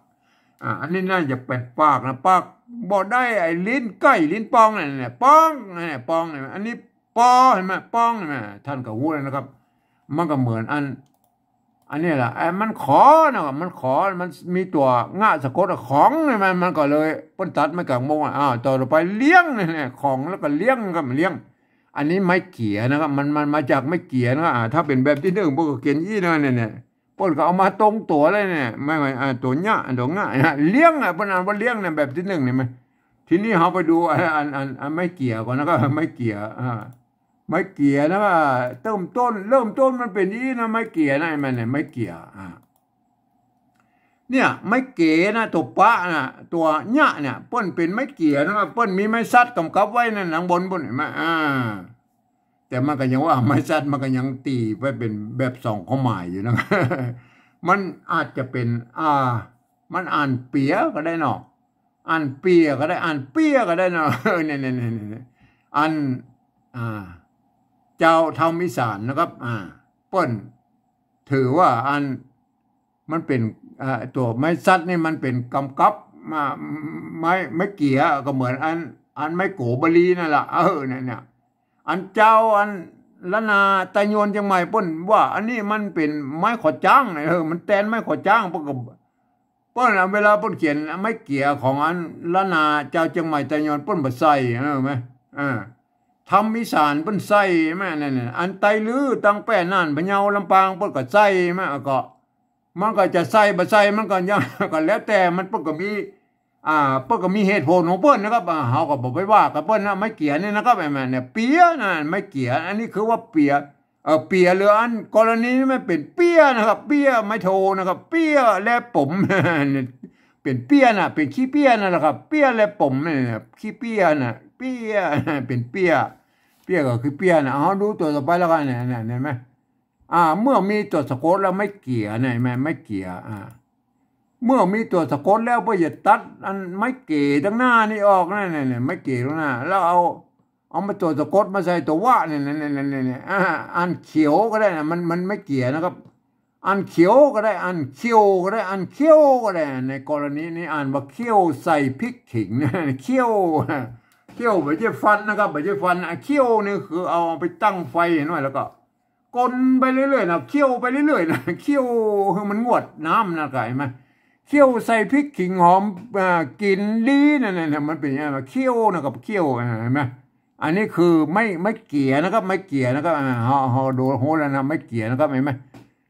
อ่า อันนี้น่าจะเป๋นปากนะ ปาก บ่ได้ ไอ้ลิ้นไก่ ลิ้นปอง เนี่ย เนี่ย ปอง เนี่ย ปอง เนี่ย อันนี้ ปอ หันก่อ ปอง หันก่อ ต้านก็ฮู้แล้วนะครับ มันก็เหมือนอัน อันนี้แหละ ไอ้มันขอนะครับ มันขอ มันมีตั๋วงะสะกดอะ ของ หันก่อ มันก็เลย เปิ้นตัดไม้ก๋างมนอะ อ้าว ตั๋วต่อไป เลี้ยง เนี่ย เนี่ย ของแล้วก็เลี้ยงครับ เลี้ยง อันนี้ไม้เกี่ยนะครับ มัน มันมาจากไม้เกี่ยนะครับ อ่า ถ้าเป๋นแบบตี้นึ่ง เปิ้นก็เขียนอี้นะ เนี่ย เนี่ย เปิ้นก็เอามาตรงตั๋วเลยเนี่ย ไม้ ไม้ อ่า ตั๋วเยียะ ตั๋วงะนะ เลี้ยงอะ เปิ้นอ่านว่าเลี้ยงเนี่ย แบบตี้นึ่งเนี่ย หันก่อ ทีนี้เฮาไปดูอัน อัน อัน อันไม้เกี่ยก่อนนะครับ ไม้เกี่ย อ่า ไม้เกี่ยนะว่าเริ่มต้น เริ่มต้นมันเป๋นอี้นะ ไม้เกี่ยนะ หันก่อ เนี่ย ไม้เกี่ย อ่า เนี่ย ไม้เก๋นะ ตั๋วปะนะ ตั๋วเยียะเนี่ย เปิ้นเป๋นไม้เกี่ยนะครับ เปิ้นมีไม้สัตว์ก๋ำกับไว้นั่น ข้างบนปู๊น หันก่อ อ่า แต่มันก็ยังว่าไม้สัตว์ มันก็ยังตี๋ไว้เป๋นแบบสองความหมายอยู่นะ มันอาจจะเป๋น อ่า มันอ่านเปี๋ยก็ได้เนาะ อ่านเปี๋ยก็ได้ อ่านเปี้ยก็ได้เนาะ เออ เนี่ย เนี่ย เนี่ย เนี่ย อัน อ่า จาวธรรมอีสานนะครับ อ่า เปิ้นถือว่าอัน มันเป๋น อ่า ตั๋วไม้สัตว์นี่มันเป๋นก๋ำกับ มา ไม้ ไม้เกี่ยก็เหมือนอัน อันไม้โกบาลีนั่นแหละ เออ เนี่ย เนี่ย อันจาวอันล้านนาไตยวนเจียงใหม่เปิ้นว่า อันนี้มันเป๋นไม้ขอจ๊างนะ เออ มันแตนไม้ขอจ๊าง เปิ้นก็ เปิ้นเอาเวลาเปิ้นเขียนไม้เกี่ยของอันล้านนาจาวเจียงใหม่ไตยวนเปิ้นบ่ใส่ เออ แม่น อ่า ธรรมอีสานเปิ้นใส่ แม่น นั่นน่ะ อันไตลื้อตังแป้ น่าน พะเยา ลำปาง เปิ้นก็ใส่ แม่น ก็ มันก็จะใส่บ่ใส่มันก็ยัง ก็แล้วแต่มัน เปิ้นก็มี อ่า เปิ้นก็มีเหตุผลของเปิ้นนะครับ อ่า เฮาก็บ่ไปว่ากับเปิ้นนะ ไม้เกี่ยนี่นะครับ ไอ้แม่เนี่ย เปียนะ ไม้เกี่ย อันนี้คือว่าเปีย เอ่อ เปีย หรืออันกรณีนี้มันเป๋นเปี้ยนะครับ เปี้ย ไม้โทนะครับ เปี้ยและป๋ม เป๋นเปี้ยน่ะ เป๋นขี้เปี้ยนั่นแหละครับ เปี้ยและป๋มเนี่ย ขี้เปี้ยน่ะ เปี้ย เป๋นเปี้ย เปี้ยก็คือเปี้ยน่ะ เอาดูตั๋วต่อไปแล้วกั๋นเนี่ย เนี่ย หันก่อ อ่า เมื่อมีตั๋วสะกดแล้วไม้เกี่ยเนี่ย แม่น ไม้เกี่ย อ่า เมื่อมีตั๋วสะกดแล้ว เปิ้นจะตัดอันไม้เก๋ตังหน้านี่ออกนะ เนี่ย เนี่ย ไม้เก๋ตังหน้า แล้วเอา เอามาตั๋วสะกดมาใส่ตั๋ววะเนี่ย เนี่ย เนี่ย เนี่ย เนี่ย อ่า อ่านเขียวก็ได้นะ มัน มันไม้เกี่ยนะครับ อ่านเขียวก็ได้ อ่านเขี้ยวก็ได้ อ่านเขี้ยวก็ได้ ในกรณีนี้อ่านว่าเขี้ยวใส่พริกขิงนะ เขี้ยว เขี้ยวบ่ใจ้ฟันนะครับ บ่ใจ้ฟัน อ่ะ เขี้ยวนี่คือเอาไปตั้งไฟหน่อย แล้วก็ คนไปเรื่อยๆนะ เคี่ยวไปเรื่อยๆนะ เคี่ยวหื้อมันงวดน้ำนะ เข้าใจ๋ไหม เคี่ยวใส่พริกขิงหอม อ่า กิ๋นดีนั่นน่ะ มันเป๋นอย่างนั้น เคี่ยวนะครับ เคี่ยว อ่า หันก่อ อันนี้คือไม้ ไม้เกี่ยนะครับ ไม้เกี่ยนะครับ อ่า เฮา เฮาดูฮู้แล้วนะ ไม้เกี่ยนะครับ หันก่อ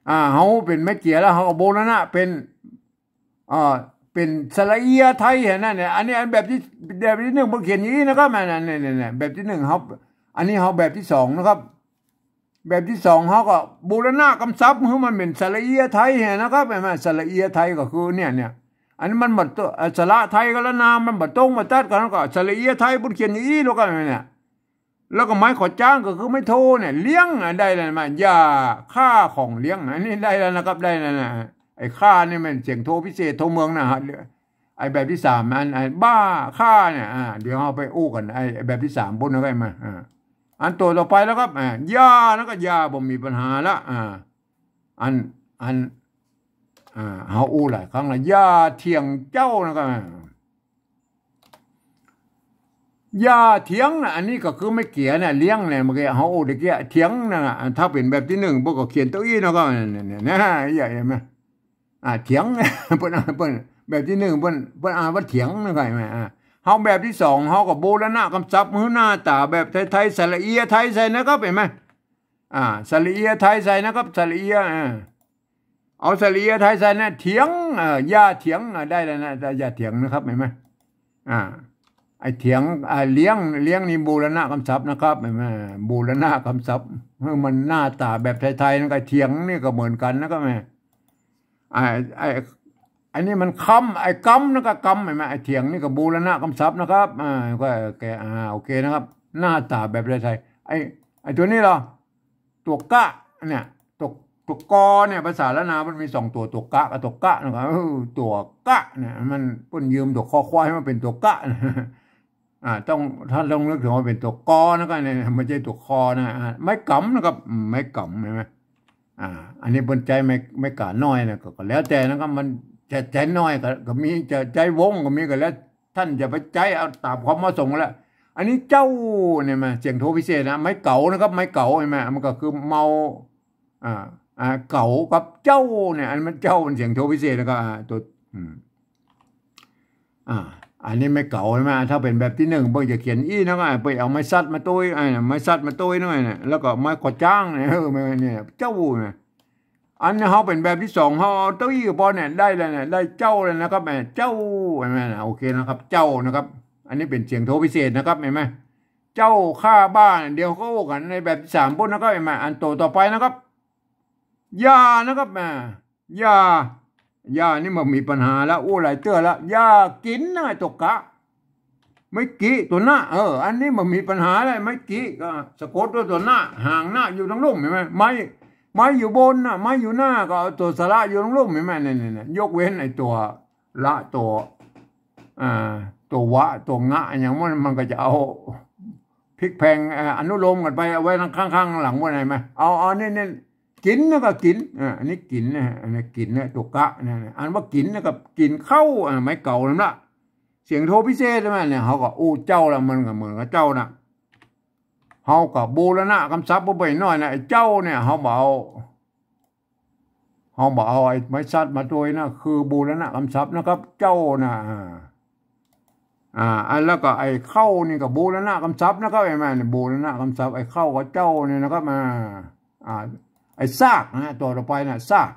อ่า เฮาเป๋นไม้เกี่ยแล้ว เฮาก็บูรณะเป๋น อ่า เป๋นสระเอียะไทยหั้นนะเนี่ย อันนี้อันแบบตี้ แบบตี้นึ่ง เปิ้นเขียนอย่างนี้นะครับ อันนั้นเนี่ย เนี่ย เนี่ย แบบตี้นึ่ง เฮา อันนี้เฮาแบบตี้สองนะครับ แบบตี้สอง เฮาก็บูรณะกำศัพท์หื้อมันเป๋นสระเอียะไทยหั้นนะครับ หันก่อ สระเอียะไทยก็คือเนี่ย เนี่ย อันนี้มันบ่ต- เอ่อ สระไทยกับล้านนามันบ่ตรงบ่ตัดกั๋น ก็สระเอียะไทยเปิ้นเขียนอย่างอี้แล้วกั๋นเนี่ย แล้วก็ไม้ขอจ้างก็คือไม้โทเนี่ย เลี้ยง อ่ะ ได้แล้วมา อย่าฆ่าของเลี้ยง อันนี้ได้แล้วนะครับ ได้แล้วนะ ไอ้ฆ่านี่มันเสียงโทพิเศษโทเมืองนะฮะ ไอ้แบบตี้สาม อัน ไอ้บ้าฆ่าเนี่ย อ่า เดี๋ยวเฮาไปอู้กั๋น ไอ้ ไอ้แบบตี้สามปู้นนะ ก็มา อ่า อันตั๋วต่อไปแล้วครับ อ่า อย่า นะ ก็อย่า บ่มีปัญหาละ อ่า อัน อัน อ่า เฮาอู้หลายครั้งละ อย่าเถียงเจ้า นะ ก็ อย่าเถียงนะ อันนี้ก็คือไม้เกียนะ เลี้ยงเนี่ย เมื่อกี้เฮาอู้ตะกี้ เถียงนะ ถ้าเป๋นแบบตี้นึ่ง เปิ้นก็เขียนโตอี้ นะ ก็ เนี่ย เนี่ย เนี่ย อย่า เห็นไหม อ่า เถียง เปิ้น เปิ้น แบบตี้นึ่ง เปิ้น เปิ้นอ่านว่าเถียง นะ ก็ เห็นไหม อ่า เฮาแบบตี้สอง เฮาก็บูรณะกำศัพท์ หื้อหน้าต๋าแบบไทยๆ สระเอียะไทยใส่ นะครับ เห็นไหม อ่า สระเอียะไทยใส่ นะครับ สระเอียะ อ่า เอาสระเอียะไทยใส่นะ เถียง เออ อย่าเถียง อ่า ได้แล้วนะ อย่าเถียง นะครับ เห็นไหม อ่า ไอ้เถียง อ่า เลี้ยง เลี้ยงนี่บูรณะกำศัพท์ นะครับ เห็นไหม บูรณะกำศัพท์ หื้อมันหน้าต๋าแบบไทยๆ นะ ก็เถียงนี่ก็เหมือนกั๋น นะครับ แม่ ไอ้ ไอ้ อันนี้มันกำ ไอ้กำ นะ ก็กำ เห็นไหม ไอ้เถียงนี่ก็บูรณะกำศัพท์ นะครับ อ่า ก็แก อ่า โอเค นะครับ หน้าต๋าแบบไทยๆ ไอ้ ไอ้ตั๋วนี้เหรอ ตั๋วกะเนี่ย ตั๋ว ตั๋วกอเนี่ย ภาษาล้านนามันมีสองตั๋ว ตั๋วกะกับตั๋วกะ นะ ก็ เออ ตั๋วกะเนี่ย มันเปิ้นยืมตั๋วคอควายมาเป๋นตั๋วกะ อ่า ต้อง ต้านต้องนึกเถิงว่าเป๋นตั๋วกอ นะ ก็เนี่ย บ่ใจ้ตั๋วคอนะ อ่า ไม้ก๋ำ นะครับ อืม ไม้ก๋ำ เห็นไหม อ่า อันนี้เปิ้นใจ๊ไม้ ไม้ก๋าน้อยนะ ก็ ก็แล้วแต่ นะครับ มันจะใจ๊น้อยก็ ก็มี จะใจ๊วงก็มี ก็แล้ว ต้านจะไปใจ๊เอาต๋ามความเหมาะสมก็แล้ว อันนี้เจ้าเนี่ยมา เสียงโทพิเศษนะ ไม้เก๋า นะครับ ไม้เก๋า เห็นไหม มันก็คือเมา อ่า อ่า เก๋ากับเจ้าเนี่ย อันมันเจ้ามันเสียงโทพิเศษ แล้วก็ อ่า ตั๋ว อืม อ่า อันนี้ไม้เก๋า เห็นไหม ถ้าเป๋นแบบตี้นึ่ง เปิ้นจะเขียนอี้ นะ ก็ไปเอาไม้สัตว์มาตวย ไอ้น่ะ ไม้สัตว์มาตวยหน่อยน่ะ แล้วก็ไม้ขอจ้างเนี่ย เออ ไม้เนี่ย เจ้าเนี่ย อันนี้เฮาเป๋นแบบตี้สอง เฮาเอาโตอี้ก็ปอเนี่ย ได้แล้วเนี่ย ได้เจ้าแล้ว นะครับ แม่ เจ้า เห็นไหมนะ โอเค นะครับ เจ้า นะครับ อันนี้เป๋นเสียงโทพิเศษ นะครับ เห็นไหม เจ้าข้าบ้า เดี๋ยวก็อู้กั๋นในแบบตี้สามปู้น นะครับ เห็นไหม อันตั๋วต่อไป นะครับ อย่า นะครับ อ่า อย่า อย่านี่บ่มีปัญหาละ อู้หลายเตื้อละ อย่ากิ๋นนะ ตั๋วกะ ไม้กิ ตั๋วหน้า เออ อันนี้บ่มีปัญหาละ ไม้กิ ก็สะกดตวยตั๋วหน้า หางหน้าอยู่ตังลุ่ม เห็นไหม ไม้ ไม้อยู่บนน่ะ ไม้อยู่หน้า ก็เอาตั๋วสระอยู่ตังลุ่ม เห็นไหม เนี่ย เนี่ย เนี่ย ยกเว้นไอ้ตั๋วละ ตั๋ว อ่า ตั๋ววะ ตั๋วงะ อย่างมัน มันก็จะเอาพลิกแพลง เอ่อ อนุโลมกั๋นไป เอาไว้ข้างๆ ข้างหลัง ว่าไงไหม เอา เอา เนี่ย เนี่ย กิ๋น นะ ก็กิ๋น อ่า อันนี้กิ๋นนะ อันนี้กิ๋นนะ ตั๋วกะนะ อ่านว่ากิ๋น นะ ก็กิ๋นข้าว อ่า ไม้เก๋านั่นละ เสียงโทพิเศษ ใช่ไหม เนี่ย เฮาก็อู้เจ้าละ มันก็เหมือนกับเจ้าน่ะ เฮาก็บูรณะกำศัพท์ไปหน่อยนะ ไอ้เจ้าเนี่ย เฮาบ่เอา เฮาบ่เอาไอ้ไม้สัตว์มาตวยนะ คือบูรณะกำศัพท์ นะครับ เจ้าน่ะ อ่า อ่า อันแล้วก็ไอ้เข้านี่ก็บูรณะกำศัพท์ นะครับ เห็นไหม เนี่ย บูรณะกำศัพท์ ไอ้เข้ากับเจ้าเนี่ย นะครับ อ่า อ่า ไอ้ซากนะ ตั๋วต่อไปน่ะ ซาก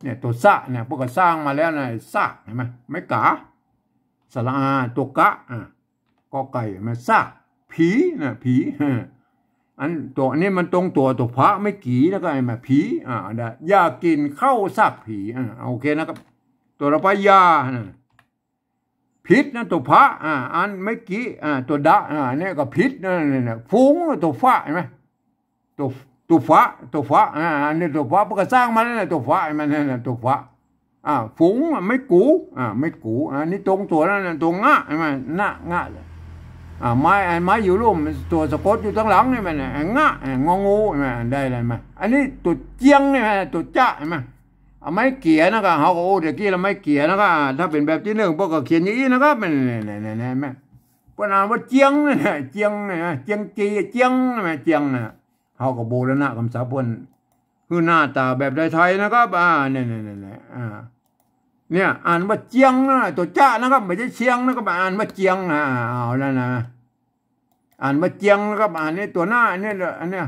เนี่ย ตั๋วสะเนี่ย เปิ้นก็สร้างมาแล้วนะ ไอ้ซาก เห็นไหม ไม้ก๋า สระอา ตั๋วกะ อ่า กอไก่ เห็นไหม ซาก ผีนะ ผี อันตั๋วนี้มันตรงตั๋ว ตั๋วพระไม้กี่ แล้วก็ไอ้มาผี อ่า ได้ อย่ากิ๋นข้าวซากผี อ่า โอเค นะครับ ตั๋วต่อไป อย่านะ ผิดนะ ตั๋วพระ อ่า อันไม้กี่ อ่า ตั๋วดะ อ่า อันนี้ก็ผิดนะ เนี่ย เนี่ย ฝูง ตั๋วฟะ เห็นไหม ตั๋ว ตั๋วฟะ ตั๋วฟะ อ่า อันนี้ตั๋วฟะ เปิ้นก็สร้างมาแล้วนะ ตั๋วฟะ เห็นไหม นั่นน่ะ ตั๋วฟะ อ่า ฝูง อ่ะ ไม้กู อ่า ไม้กู อ่า นี่ตรงตั๋วนั่นน่ะ ตั๋วงะ เห็นไหม นะ งะ อ่า ไม้ ไอ้ไม้อยู่ลุ่ม ตั๋วสะกดอยู่ตังหลัง เห็นไหม เนี่ย งะ อ่า งองู เห็นไหม ได้แล้ว เห็นไหม อันนี้ตั๋วเจียง เห็นไหม ตั๋วจะ เห็นไหม อ่ะ ไม้เกียนะ ก็เฮาก็อู้ตะกี้ละ ไม้เกียนะ ก็ อ่า ถ้าเป๋นแบบตี้นึ่ง เปิ้นก็เขียนอย่างอี้นะครับ เนี่ย เนี่ย เนี่ย เนี่ย เห็นไหม เปิ้นอ่านว่าเจียงเนี่ย เจียงเนี่ย เจียงจี เจียงเนี่ย เจียงเนี่ย เฮาก็บูรณะกำศัพท์เปิ้น คือหน้าต๋าแบบไทยๆ นะครับ อ่า เนี่ย เนี่ย เนี่ย เนี่ย อ่า เนี่ย อ่านว่าเจียงนะ ตั๋วจะนะครับ บ่ใจ้เชียงนะครับ อ่านว่าเจียงนะ อ่า เอาแล้วนะ อ่านว่าเจียงนะครับ อ่านนี่ตั๋วหน้า อันนี้ อันเนี้ย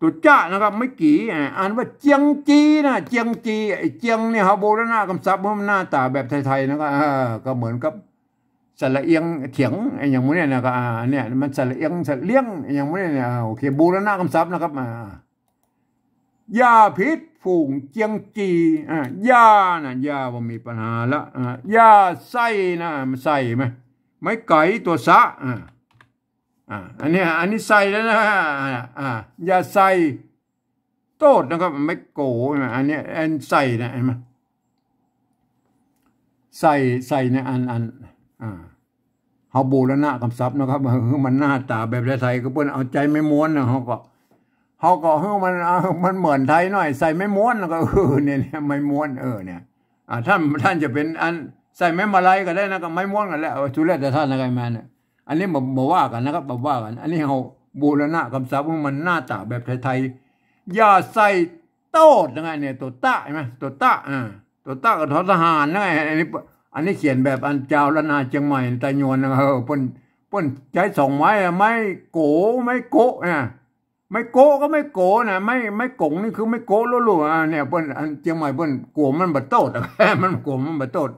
ตั๋วจะนะครับ ไม้กี่ อ่า อ่านว่าเจียงจีนะ เจียงจี ไอ้เจียงเนี่ย เฮาบูรณะกำศัพท์ เพราะมันหน้าต๋าแบบไทยๆ นะครับ อ่า ก็เหมือนกับ สระเอียงเถียง ไอ้อย่างพวกเนี้ยนะ ก็ อ่า เนี่ย มันสระเอียง สระเลี้ยง ไอ้อย่างพวกเนี้ยเนี่ย อ่า โอเค บูรณะกำศัพท์นะครับ อ่า อย่าผิดฝูงเจียงจี อ่า อย่านะ อย่าบ่มีปัญหาละ อ่า อย่าใส่นะ มันใส่ไหม ไม้ไก๋ ตั๋วสะ อ่า อ่า อันนี้ อันนี้ใส่แล้วนะ อ่า อย่าใส่โต้ษนะครับ ไม่โกนะ อันนี้ อันใส่นะ หันก่อ ใส่ ใส่เนี่ย อัน อัน อ่า เฮาบูรณะกำศัพท์นะครับ หื้อมันหน้าต๋าแบบไทยๆ ก็เปิ้นเอาใจ๋ไม้ม้วนนะ เฮาก็ เฮาก็หื้อมัน เออ มันเหมือนไทยหน่อย ใส่ไม้ม้วน แล้วก็ เออ เนี่ย เนี่ย ไม้ม้วน เออ เนี่ย อ่า ต้าน ต้านจะเป๋นอันใส่ไม้มาลัยก็ได้นะ ก็ไม้ม้วนก็แล้ว เออ สุดแล้วแต่ต้านนะ ใจ๋ไม้เนี่ย อันนี้บ่ บ่ว่ากั๋นนะครับ บ่ว่ากั๋น อันนี้เฮาบูรณะกำศัพท์ หื้อมันหน้าต๋าแบบไทยๆ อย่าใส่โต้ษนะ เนี่ย ตั๋วตะ หันก่อ ตั๋วตะ อ่า ตั๋วตะกับทอทหารนะ อันนี้ อันนี้เขียนแบบอันจาวล้านนาเจียงใหม่ ไตยวนนะ เออ เปิ้น เปิ้นใจ๊สองไม้อะ ไม้โก ไม้โกะนะ ไม้โกะก็ไม้โกะนะ ไม้ ไม้ก๋งนี่คือไม้โกะโลดๆ อ่า เนี่ย เปิ้น อันเจียงใหม่เปิ้นกั๋วมันบ่โต้ษ มันกั๋วมันบ่โต้ษ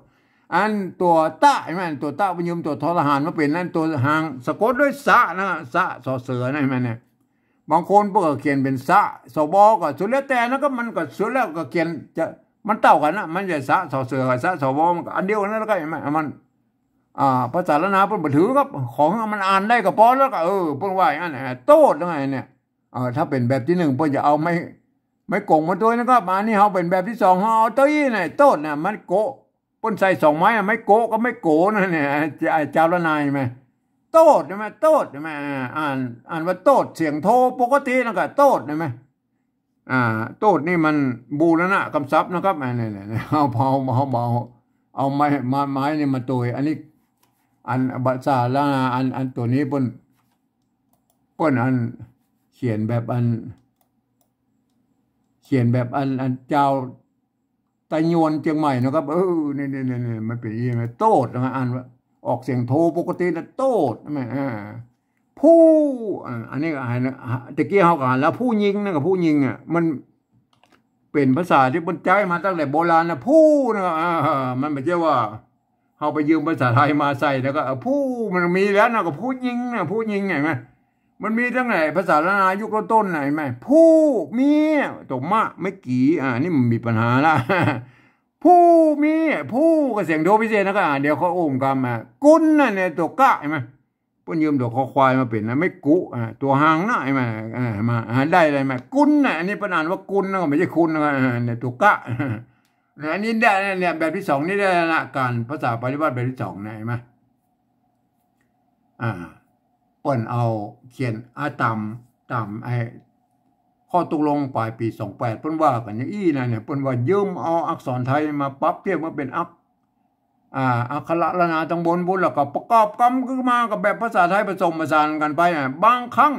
อันตั๋วตะ หันก่อ ตั๋วตะเปิ้นยืมตั๋วทอทหารมาเป๋น อันตั๋วหางสะกดด้วยสะนะ สะ สอเสือนะ หันก่อ เนี่ย บางคนเปิ้นก็เขียนเป๋นสะ สว ก็สุดแล้วแต่นะครับ มันก็สุดแล้วก็เขียนจะ มันเต้ากั๋นนะ มันจะสะ สอเสือกับสะ สว มันก็อันเดียวกั๋นนั่นแหละครับ หันก่อ มัน อ่า ภาษาล้านนาเปิ้นบ่ถือครับ ขอหื้อมันอ่านได้ก็ปอแล้วก็ เออ เปิ้นว่าอย่างนั้น อ่า โต้ษนะ เนี่ย เออ ถ้าเป๋นแบบตี้นึ่ง เปิ้นจะเอาไม้ ไม้ก๋งมาตวยนะครับ อันนี้เฮาเป๋นแบบตี้สอง เฮาเอาตวยเนี่ย โต้ษเนี่ย ไม้โกะ เปิ้นใส่สองไม้อะ ไม้โกะกับไม้โกะนั่นเนี่ย ไอ้ ไอ้จาวล้านนาหันก่อ โต้ษ หันก่อ โต้ษ หันก่อ อ่าน อ่านว่าโต้ษ เสียงโทปกตินั่นก็โต้ษ หันก่อ อ่า โต้ษนี่มันบูรณะกำศัพท์นะครับ อ่า เนี่ย เนี่ย เนี่ย เอา เอา เอา เอา เอาไม้ ไม้ ไม้นี่มาตวย อันนี้ อันภาษาล้านนา อัน อันตั๋วนี้เปิ้น เปิ้นอันเขียนแบบอัน เขียนแบบอัน อันจาวไตยวนเจียงใหม่นะครับ เออ เนี่ย เนี่ย เนี่ย เนี่ย มันเป๋นอย่างนี้นะ โต้ษนะ อ่านว่า ออกเสียงโทปกตินะ โต้ษ แม่น อ่า ผู้ อ่า อันนี้ก็หันนะ ตะกี้เฮาก็หันแล้ว ผู้ญิงนะ กับผู้ญิงอะ มันเป๋นภาษาตี้เปิ้นใจ๊มาตั้งแต่โบราณนะ ผู้นะ อ่า มันบ่ใจ้ว่า เฮาไปยืมภาษาไทยมาใส่แล้วก็ เออ ผู้ มันมีแล้วนะ ก็ผู้ญิงนะ ผู้ญิง หันก่อ มันมีตั้งแต่ภาษาล้านนายุคต้นๆ น่ะ หันก่อ ผู้ มี ตั๋วมะ ไม้กี่ อ่า นี่มันมีปัญหาละ ผู้ มี ผู้ ก็เสียงโทพิเศษนะ ก็ อ่า เดี๋ยวเขาโอ่งกำ อ่า กุลน่ะ เนี่ย ตั๋วกะ หันก่อ เปิ้นยืมตั๋วคอควายมาเป๋นนะ ไม้กุ อ่า ตั๋วหางนะ หันก่อ อ่า มา อ่า ได้เลย มา กุลน่ะ อันนี้เปิ้นอ่านว่ากุลนะ ก็บ่ใจ้คุณนะ อ่า เนี่ย ตั๋วกะ เนี่ย อันนี้ได้ เนี่ย แบบตี้สองนี่ได้ละ ก๋านภาษาปริวรรตแบบตี้สองเนี่ย หันก่อ อ่า เปิ้นเอาเขียน อ่า ต๋าม ต๋ามไอ้ข้อตกลงป๋ายปี๋สองแปด เปิ้นว่ากั๋นอย่างอี้นะเนี่ย เปิ้นว่ายืมเอาอักษรไทยมาปรับเปรียบมาเป๋นอัก อ่า อักขระล้านนาตังบนปู๊น แล้วก็ประกอบกำขึ้นมากับแบบภาษาไทยผสมผสานกั๋นไป อ่า บางครั้ง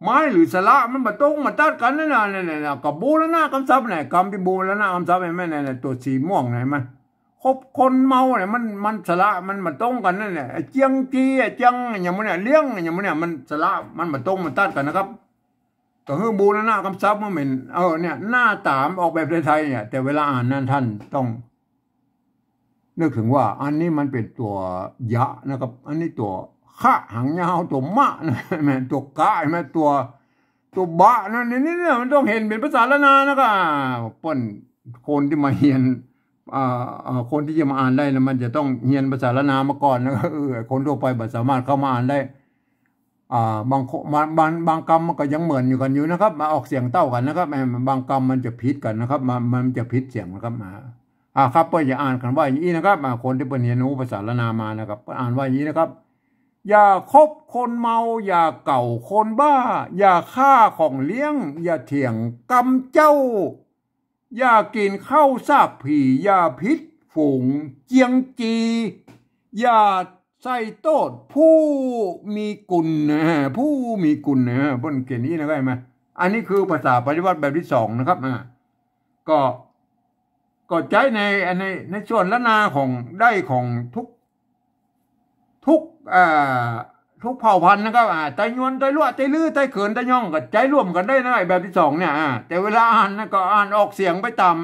ไม้หรือสระมันบ่ตรงบ่ตัดกั๋นนั่นน่ะ นั่นน่ะ ก็บูรณะกำศัพท์เนี่ย กำตี้บูรณะกำศัพท์ หันก่อ นั่นน่ะ ตั๋วสีม่วงน่ะ หันก่อ คบคนเมาเนี่ย มัน มันสระมันบ่ตรงกั๋นนั่นแหละ ไอ้เจียงจี ไอ้เจียงอย่างหมู่เนี่ย เลี้ยงอย่างหมู่เนี่ย มันสระมันบ่ตรงบ่ตัดกั๋นนะครับ ก็คือบูรณะกำศัพท์มันเป๋น เออ เนี่ย หน้าต๋ามันออกแบบไทยๆ เนี่ย แต่เวลาอ่านนั้นต้านต้อง นึกเถิงว่าอันนี้มันเป๋นตั๋วยะนะครับ อันนี้ตั๋วคะหางยาว ตั๋วมะนะ แม่นตั๋วกะ หันก่อ ตั๋ว ตั๋วบะนะ นี่ นี่ เนี่ย มันต้องหันเป๋นภาษาล้านนานะ ก็ อ่า เปิ้น คนตี้มาเฮียน อ่า อ่า คนตี้จะมาอ่านได้นะ มันจะต้องเฮียนภาษาล้านนามาก่อนนะ เออ คนทั่วไปบ่สามารถเข้ามาอ่านได้ อ่า บางคน บาง บาง บางกำมันก็ยังเหมือนอยู่กั๋นอยู่นะครับ มาออกเสียงเต้ากั๋นนะครับ เออ บางกำมันจะผิดกั๋นนะครับ มัน มันจะผิดเสียงนะครับ อ่า อ่า ครับ เปิ้นจะอ่านกั๋นว่าอย่างอี้นะครับ อ่า คนตี้เปิ้นเฮียนฮู้ภาษาล้านนามานะครับ เปิ้นอ่านว่าอย่างอี้นะครับ อย่าคบคนเมา อย่าเก่าคนบ้า อย่าฆ่าของเลี้ยง อย่าเถียงกำเจ้า อย่ากิ๋นข้าวสากผี อย่าผิดฝูง เจียงจี อย่าใส่โต้ษผู้มีกุณนะ ผู้มีกุณนะ เปิ้นเขียนอย่างอี้นะ หันก่อ อันนี้คือภาษาปริวรรตแบบตี้สองนะครับ อ่า ก็ ก็ใจ๊ใน ใน ในส่วนล้านนาของ ได้ของทุก ทุก อ่า ทุกเผ่าพันธุ์นะครับ อ่า ไตยวน ไตลัว ไตลื้อ ไตเขิน ไตยอง ก็ใจ๊ร่วมกั๋นได้นะ ไอ้แบบตี้สองเนี่ย อ่า แต่เวลาอ่านนะ ก็อ่านออกเสียงไปต๋าม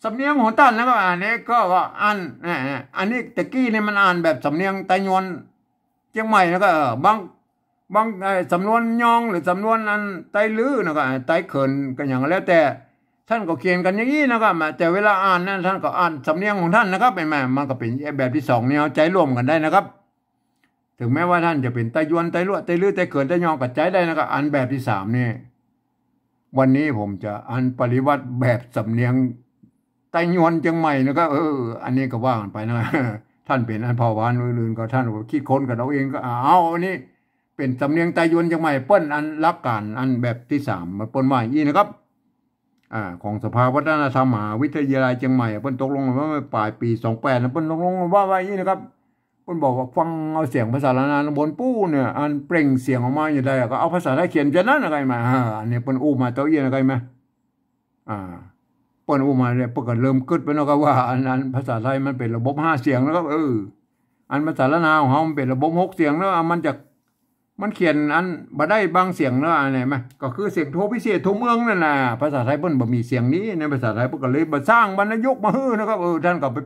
สำเนียงของต้านนะครับ อ่า นี่ก็ ก็อ่าน อ่า อ่า อันนี้ตะกี้นี่มันอ่านแบบสำเนียงไตยวนเจียงใหม่นะ ก็ เออ บาง บาง ไอ้สำนวนยองหรือสำนวนอันไตลื้อนะ ก็ไตเขินก็อย่างแล้วแต่ ต้านก็เขียนกั๋นอย่างอี้นะครับ แต่เวลาอ่านนะ ต้านก็อ่านสำเนียงของต้านนะครับ หันก่อ มันก็เป๋นแบบตี้สองนี่ เอาใจ๊ร่วมกั๋นได้นะครับ ถึงแม้ว่าต้านจะเป๋นไตยวน ไตลัว ไตลื้อ ไตเขิน ไตยอง ก็ใจ๊ได้นะครับ อันแบบตี้สามนี่ วันนี้ผมจะอันปริวัติแบบสำเนียงไตยวนเจียงใหม่นะครับ เออ อันนี้ก็ว่ากั๋นไปนะ ต้านเป๋นอันเผ่าพันธุ์อื่นๆ ก็ต้านก็คิดค้นกั๋นเอาเองก็เอา อันนี้เป๋นสำเนียงไตยวนเจียงใหม่ เปิ้นอันหลักการอันแบบตี้สาม มันเปิ้นว่าอย่างอี้นะครับ อ่า ของสภาวัฒนธรรมมหาวิทยาลัยเจียงใหม่ เปิ้นตกลงกั๋นว่าเมื่อป๋ายปี๋สองแปดนะ เปิ้นตกลงกั๋นว่า ว่าอย่างอี้นะครับ เปิ้นบอกว่าฟังเอาเสียงภาษาล้านนาบนปู๊นเนี่ย อันเปล่งเสียงออกมาอย่างใดก็เอาภาษาไทยเขียนจะนั้นนะ ใค่ไหม อ่า อันนี้เปิ้นอู้มาเต้าอี้นะ ใค่ไหม อ่า เปิ้นอู้มาเนี่ย เปิ้นก็เริ่มกึ๊ดไปเนาะครับว่า อัน อันภาษาไทยมันเป๋นระบบห้าเสียงนะครับ เออ อันภาษาล้านนาของเฮามันเป๋นระบบหกเสียงเนาะ อ่ะ มันจะ มันเขียนอันบ่ได้บางเสียงเนาะ อันนี้ไหม ก็คือเสียงโทพิเศษโทเมืองนั่นน่ะ ภาษาไทยเปิ้นบ่มีเสียงนี้ ในภาษาไทยเปิ้นก็เลยบ่สร้างวรรณยุกต์มาหื้อนะครับ เออ ต้านก็ไป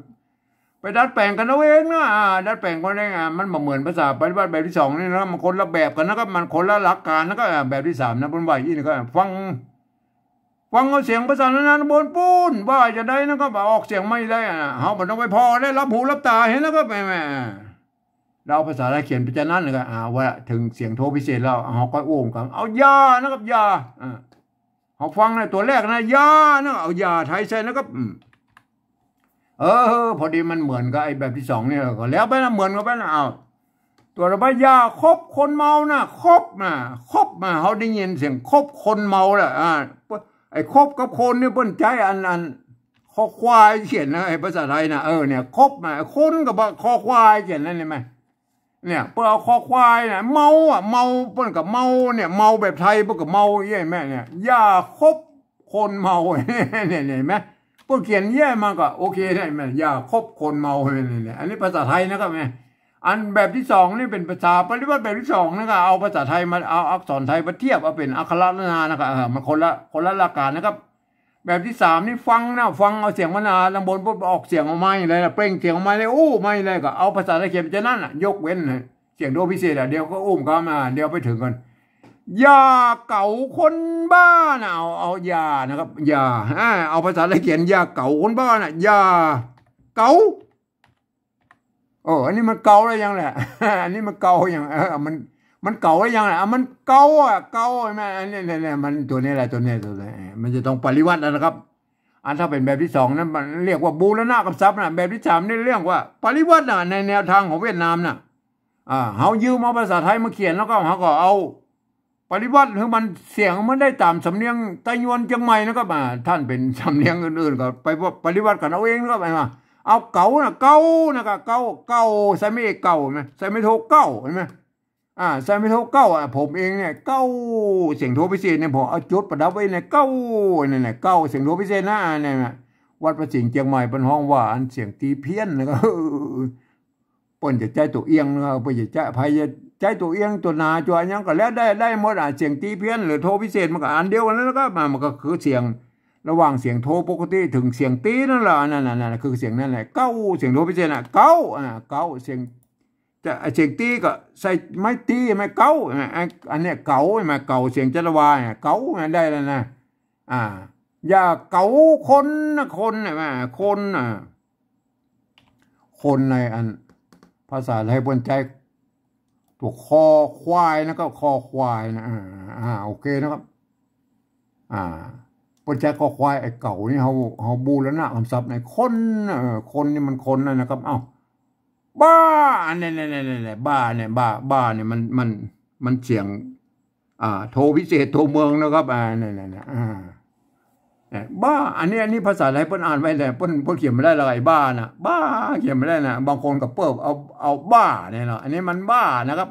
ไปดัดแป๋งกั๋นเอาเองเนาะ อ่า ดัดแป๋งกั๋นเอง อ่า มันบ่เหมือนภาษาปริวัติแบบตี้สองนี่นะ มันคนละแบบกั๋นนะครับ มันคนละหลักการนะครับ อ่า แบบตี้สามนะ เปิ้นว่าอี้นะครับ ฟัง ฟังเอาเสียงภาษาล้านนาบนปู๊น ว่าจะใดนะครับ ออกเสียงไม่ได้ อ่า เฮาบ่ต้องไปผ่อได้ หลับหูหลับต๋าหั้นนะครับ แหม แหม เฮาภาษาไทยเขียนไปจะนั้นนะครับ อ่า ว่าเถิงเสียงโทพิเศษแล้ว เฮาก็อู้กั๋น เอาอย่านะครับ อย่า อ่า เฮาฟังนะ ตั๋วแรกนะ อย่านะ เอาอย่าไทยใส่นะครับ อืม เออ พอดีมันเหมือนกับไอ้แบบตี้สองนี่ ก็แล้วไปนะ เหมือนกั๋นไปนะ เอา ตั๋วต่อไป อย่าคบคนเมานะ คบนะ คบนะ เฮาได้ยินเสียงคบคนเมาแหละ อ่า ไอ้คบกับคนนี่เปิ้นใจ๊อัน อัน คอควายเขียนนะ ไอ้ภาษาไทยนะ เออ เนี่ย คบนะ คนกับคอควายเขียนนั่นเห็นไหม เนี่ย เปิ้นเอาคอควายนะ เมาอ่ะ เมา เปิ้นก็เมา เนี่ย เมาแบบไทย เปิ้นก็เมา เห็นไหม เนี่ย อย่าคบคนเมา เนี่ย เนี่ย เห็นไหม เปิ้นเขียนอย่างอี้มาก็โอเคได้ไหม อย่าคบคนเมา เนี่ย เนี่ย อันนี้ภาษาไทยนะครับ เนี่ย อันแบบตี้สองนี่เป๋นภาษาปริวัติแบบตี้สองนะครับ เอาภาษาไทยมา เอาอักษรไทยมาเทียบ เอาเป๋นอักขระล้านนานะครับ เออ มันคนละ คนละหลักการนะครับ แบบตี้สามนี่ฟังนะ ฟังเอาเสียงล้านนาด้านบนปุ๊บ ออกเสียงออกมาอย่างใดนะ เปล่งเสียงออกมาเลย อู้ มาอย่างใดก็เอาภาษาไทยเขียนไปจะนั้นน่ะ ยกเว้นเสียงโทพิเศษอ่ะ เดี๋ยวก็อู้กั๋นมา เดี๋ยวไปเถิงกั๋น อย่าเก๋าคนบ้านะ เอา เอาอย่านะครับ อย่า อ่า เอาภาษาไทยเขียน อย่าเก๋าคนบ้านะ อย่าเก๋า โอ้ อันนี้มันเก๋าแล้วยังแหละ อันนี้มันเก๋ายัง เออ มัน มันเก๋าแล้วยังแหละ อ่ะ มันเก๋าอ่ะ เก๋า เห็นไหม อันนี้ เนี่ย เนี่ย มันตั๋วนี้แหละ ตั๋วนี้ ตั๋วนี้ มันจะต้องปริวัติแล้วนะครับ อันถ้าเป๋นแบบตี้สองนั้น มันเรียกว่าบูรณะกำศัพท์นะ แบบตี้สามนี่เรียกว่าปริวัตินะ ในแนวทางของเวียดนามนะ อ่า เฮายืมเอาภาษาไทยมาเขียน แล้วก็เฮาก็เอา ปริวัติหื้อมันเสียงมันได้ต๋ามสำเนียงไตยวนเจียงใหม่นะครับ อ่า ต้านเป๋นสำเนียงอื่นๆ ก็ไปปริวัติกั๋นเอาเองนะครับ อ่า เอาเก๋านะ เก๋านะครับ เก๋า เก๋า ใส่ไม้เอกเก๋าไหม ใส่ไม้โทเก๊า เห็นไหม อ่า ใส่ไม้โทเก๊า อ่ะ ผมเองเนี่ย เก๊า เสียงโทพิเศษเนี่ย ผมเอาจุดประดับไว้เนี่ย เก๊า เนี่ย เนี่ย เก๊า เสียงโทพิเศษนะ อ่า เนี่ย เนี่ย วัดพระสิงห์เจียงใหม่เปิ้นฮ้องว่าอันเสียงตีเพี้ยนนะครับ เปิ้นจะใจ๊ตั๋วเอี้ยงนะครับ เปิ้นจะใจ๊ ใผจะใจ๊ตั๋วเอี้ยง ตั๋วหนา ตั๋วหยังก็แล้วได้ ได้หมดอ่ะ เสียงตีเพี้ยนหรือโทพิเศษมันก็อันเดียวกั๋นนั่นแหละครับ มัน มันก็คือเสียงระหว่างเสียงโทปกติเถิงเสียงตีนั่นแหละ นั่นน่ะ นั่นน่ะ คือเสียงนั่นแหละ เก๊า เสียงโทพิเศษน่ะ เก๊า อ่า เก๊า เสียง จะ เสียงตีก็ใส่ไม้ตี ไม้เก๊า อ่า อัน อันเนี้ยเก๋า ไม้เก๊า เสียงจัตวาเนี่ย เก๊า เนี่ย ได้แล้วนะ อ่า อย่าเก๋าคนนะ คนเนี่ย อ่า คนน่ะ คนในอัน ภาษาไทยเปิ้นใจ๊ตั๋วคอควายนะครับ คอควายนะ อ่า อ่า โอเคนะครับ อ่า เปิ้นใจ๊คอควาย ไอ้เก๊านี่เฮา เฮาบูรณะกำศัพท์ในคนน่ะ เออ คนนี่มันคนนั่นนะครับ เอ้า บ้า อันนี้ เนี่ย เนี่ย เนี่ย เนี่ย บ้าเนี่ย บ้า บ้าเนี่ย มัน มัน มันเสียง อ่า โทพิเศษ โทเมืองนะครับ อ่า เนี่ย เนี่ย เนี่ย อ่า เนี่ย บ้า อันนี้ อันนี้ภาษาไทยเปิ้นอ่านไว้แหละ เปิ้น เปิ้นเขียนบ่ได้ละ ไอ้บ้าน่ะ บ้า เขียนบ่ได้น่ะ บางคนก็เปิ้นเอา เอาบ้าเนี่ยเนาะ อันนี้มันบ้านะครับ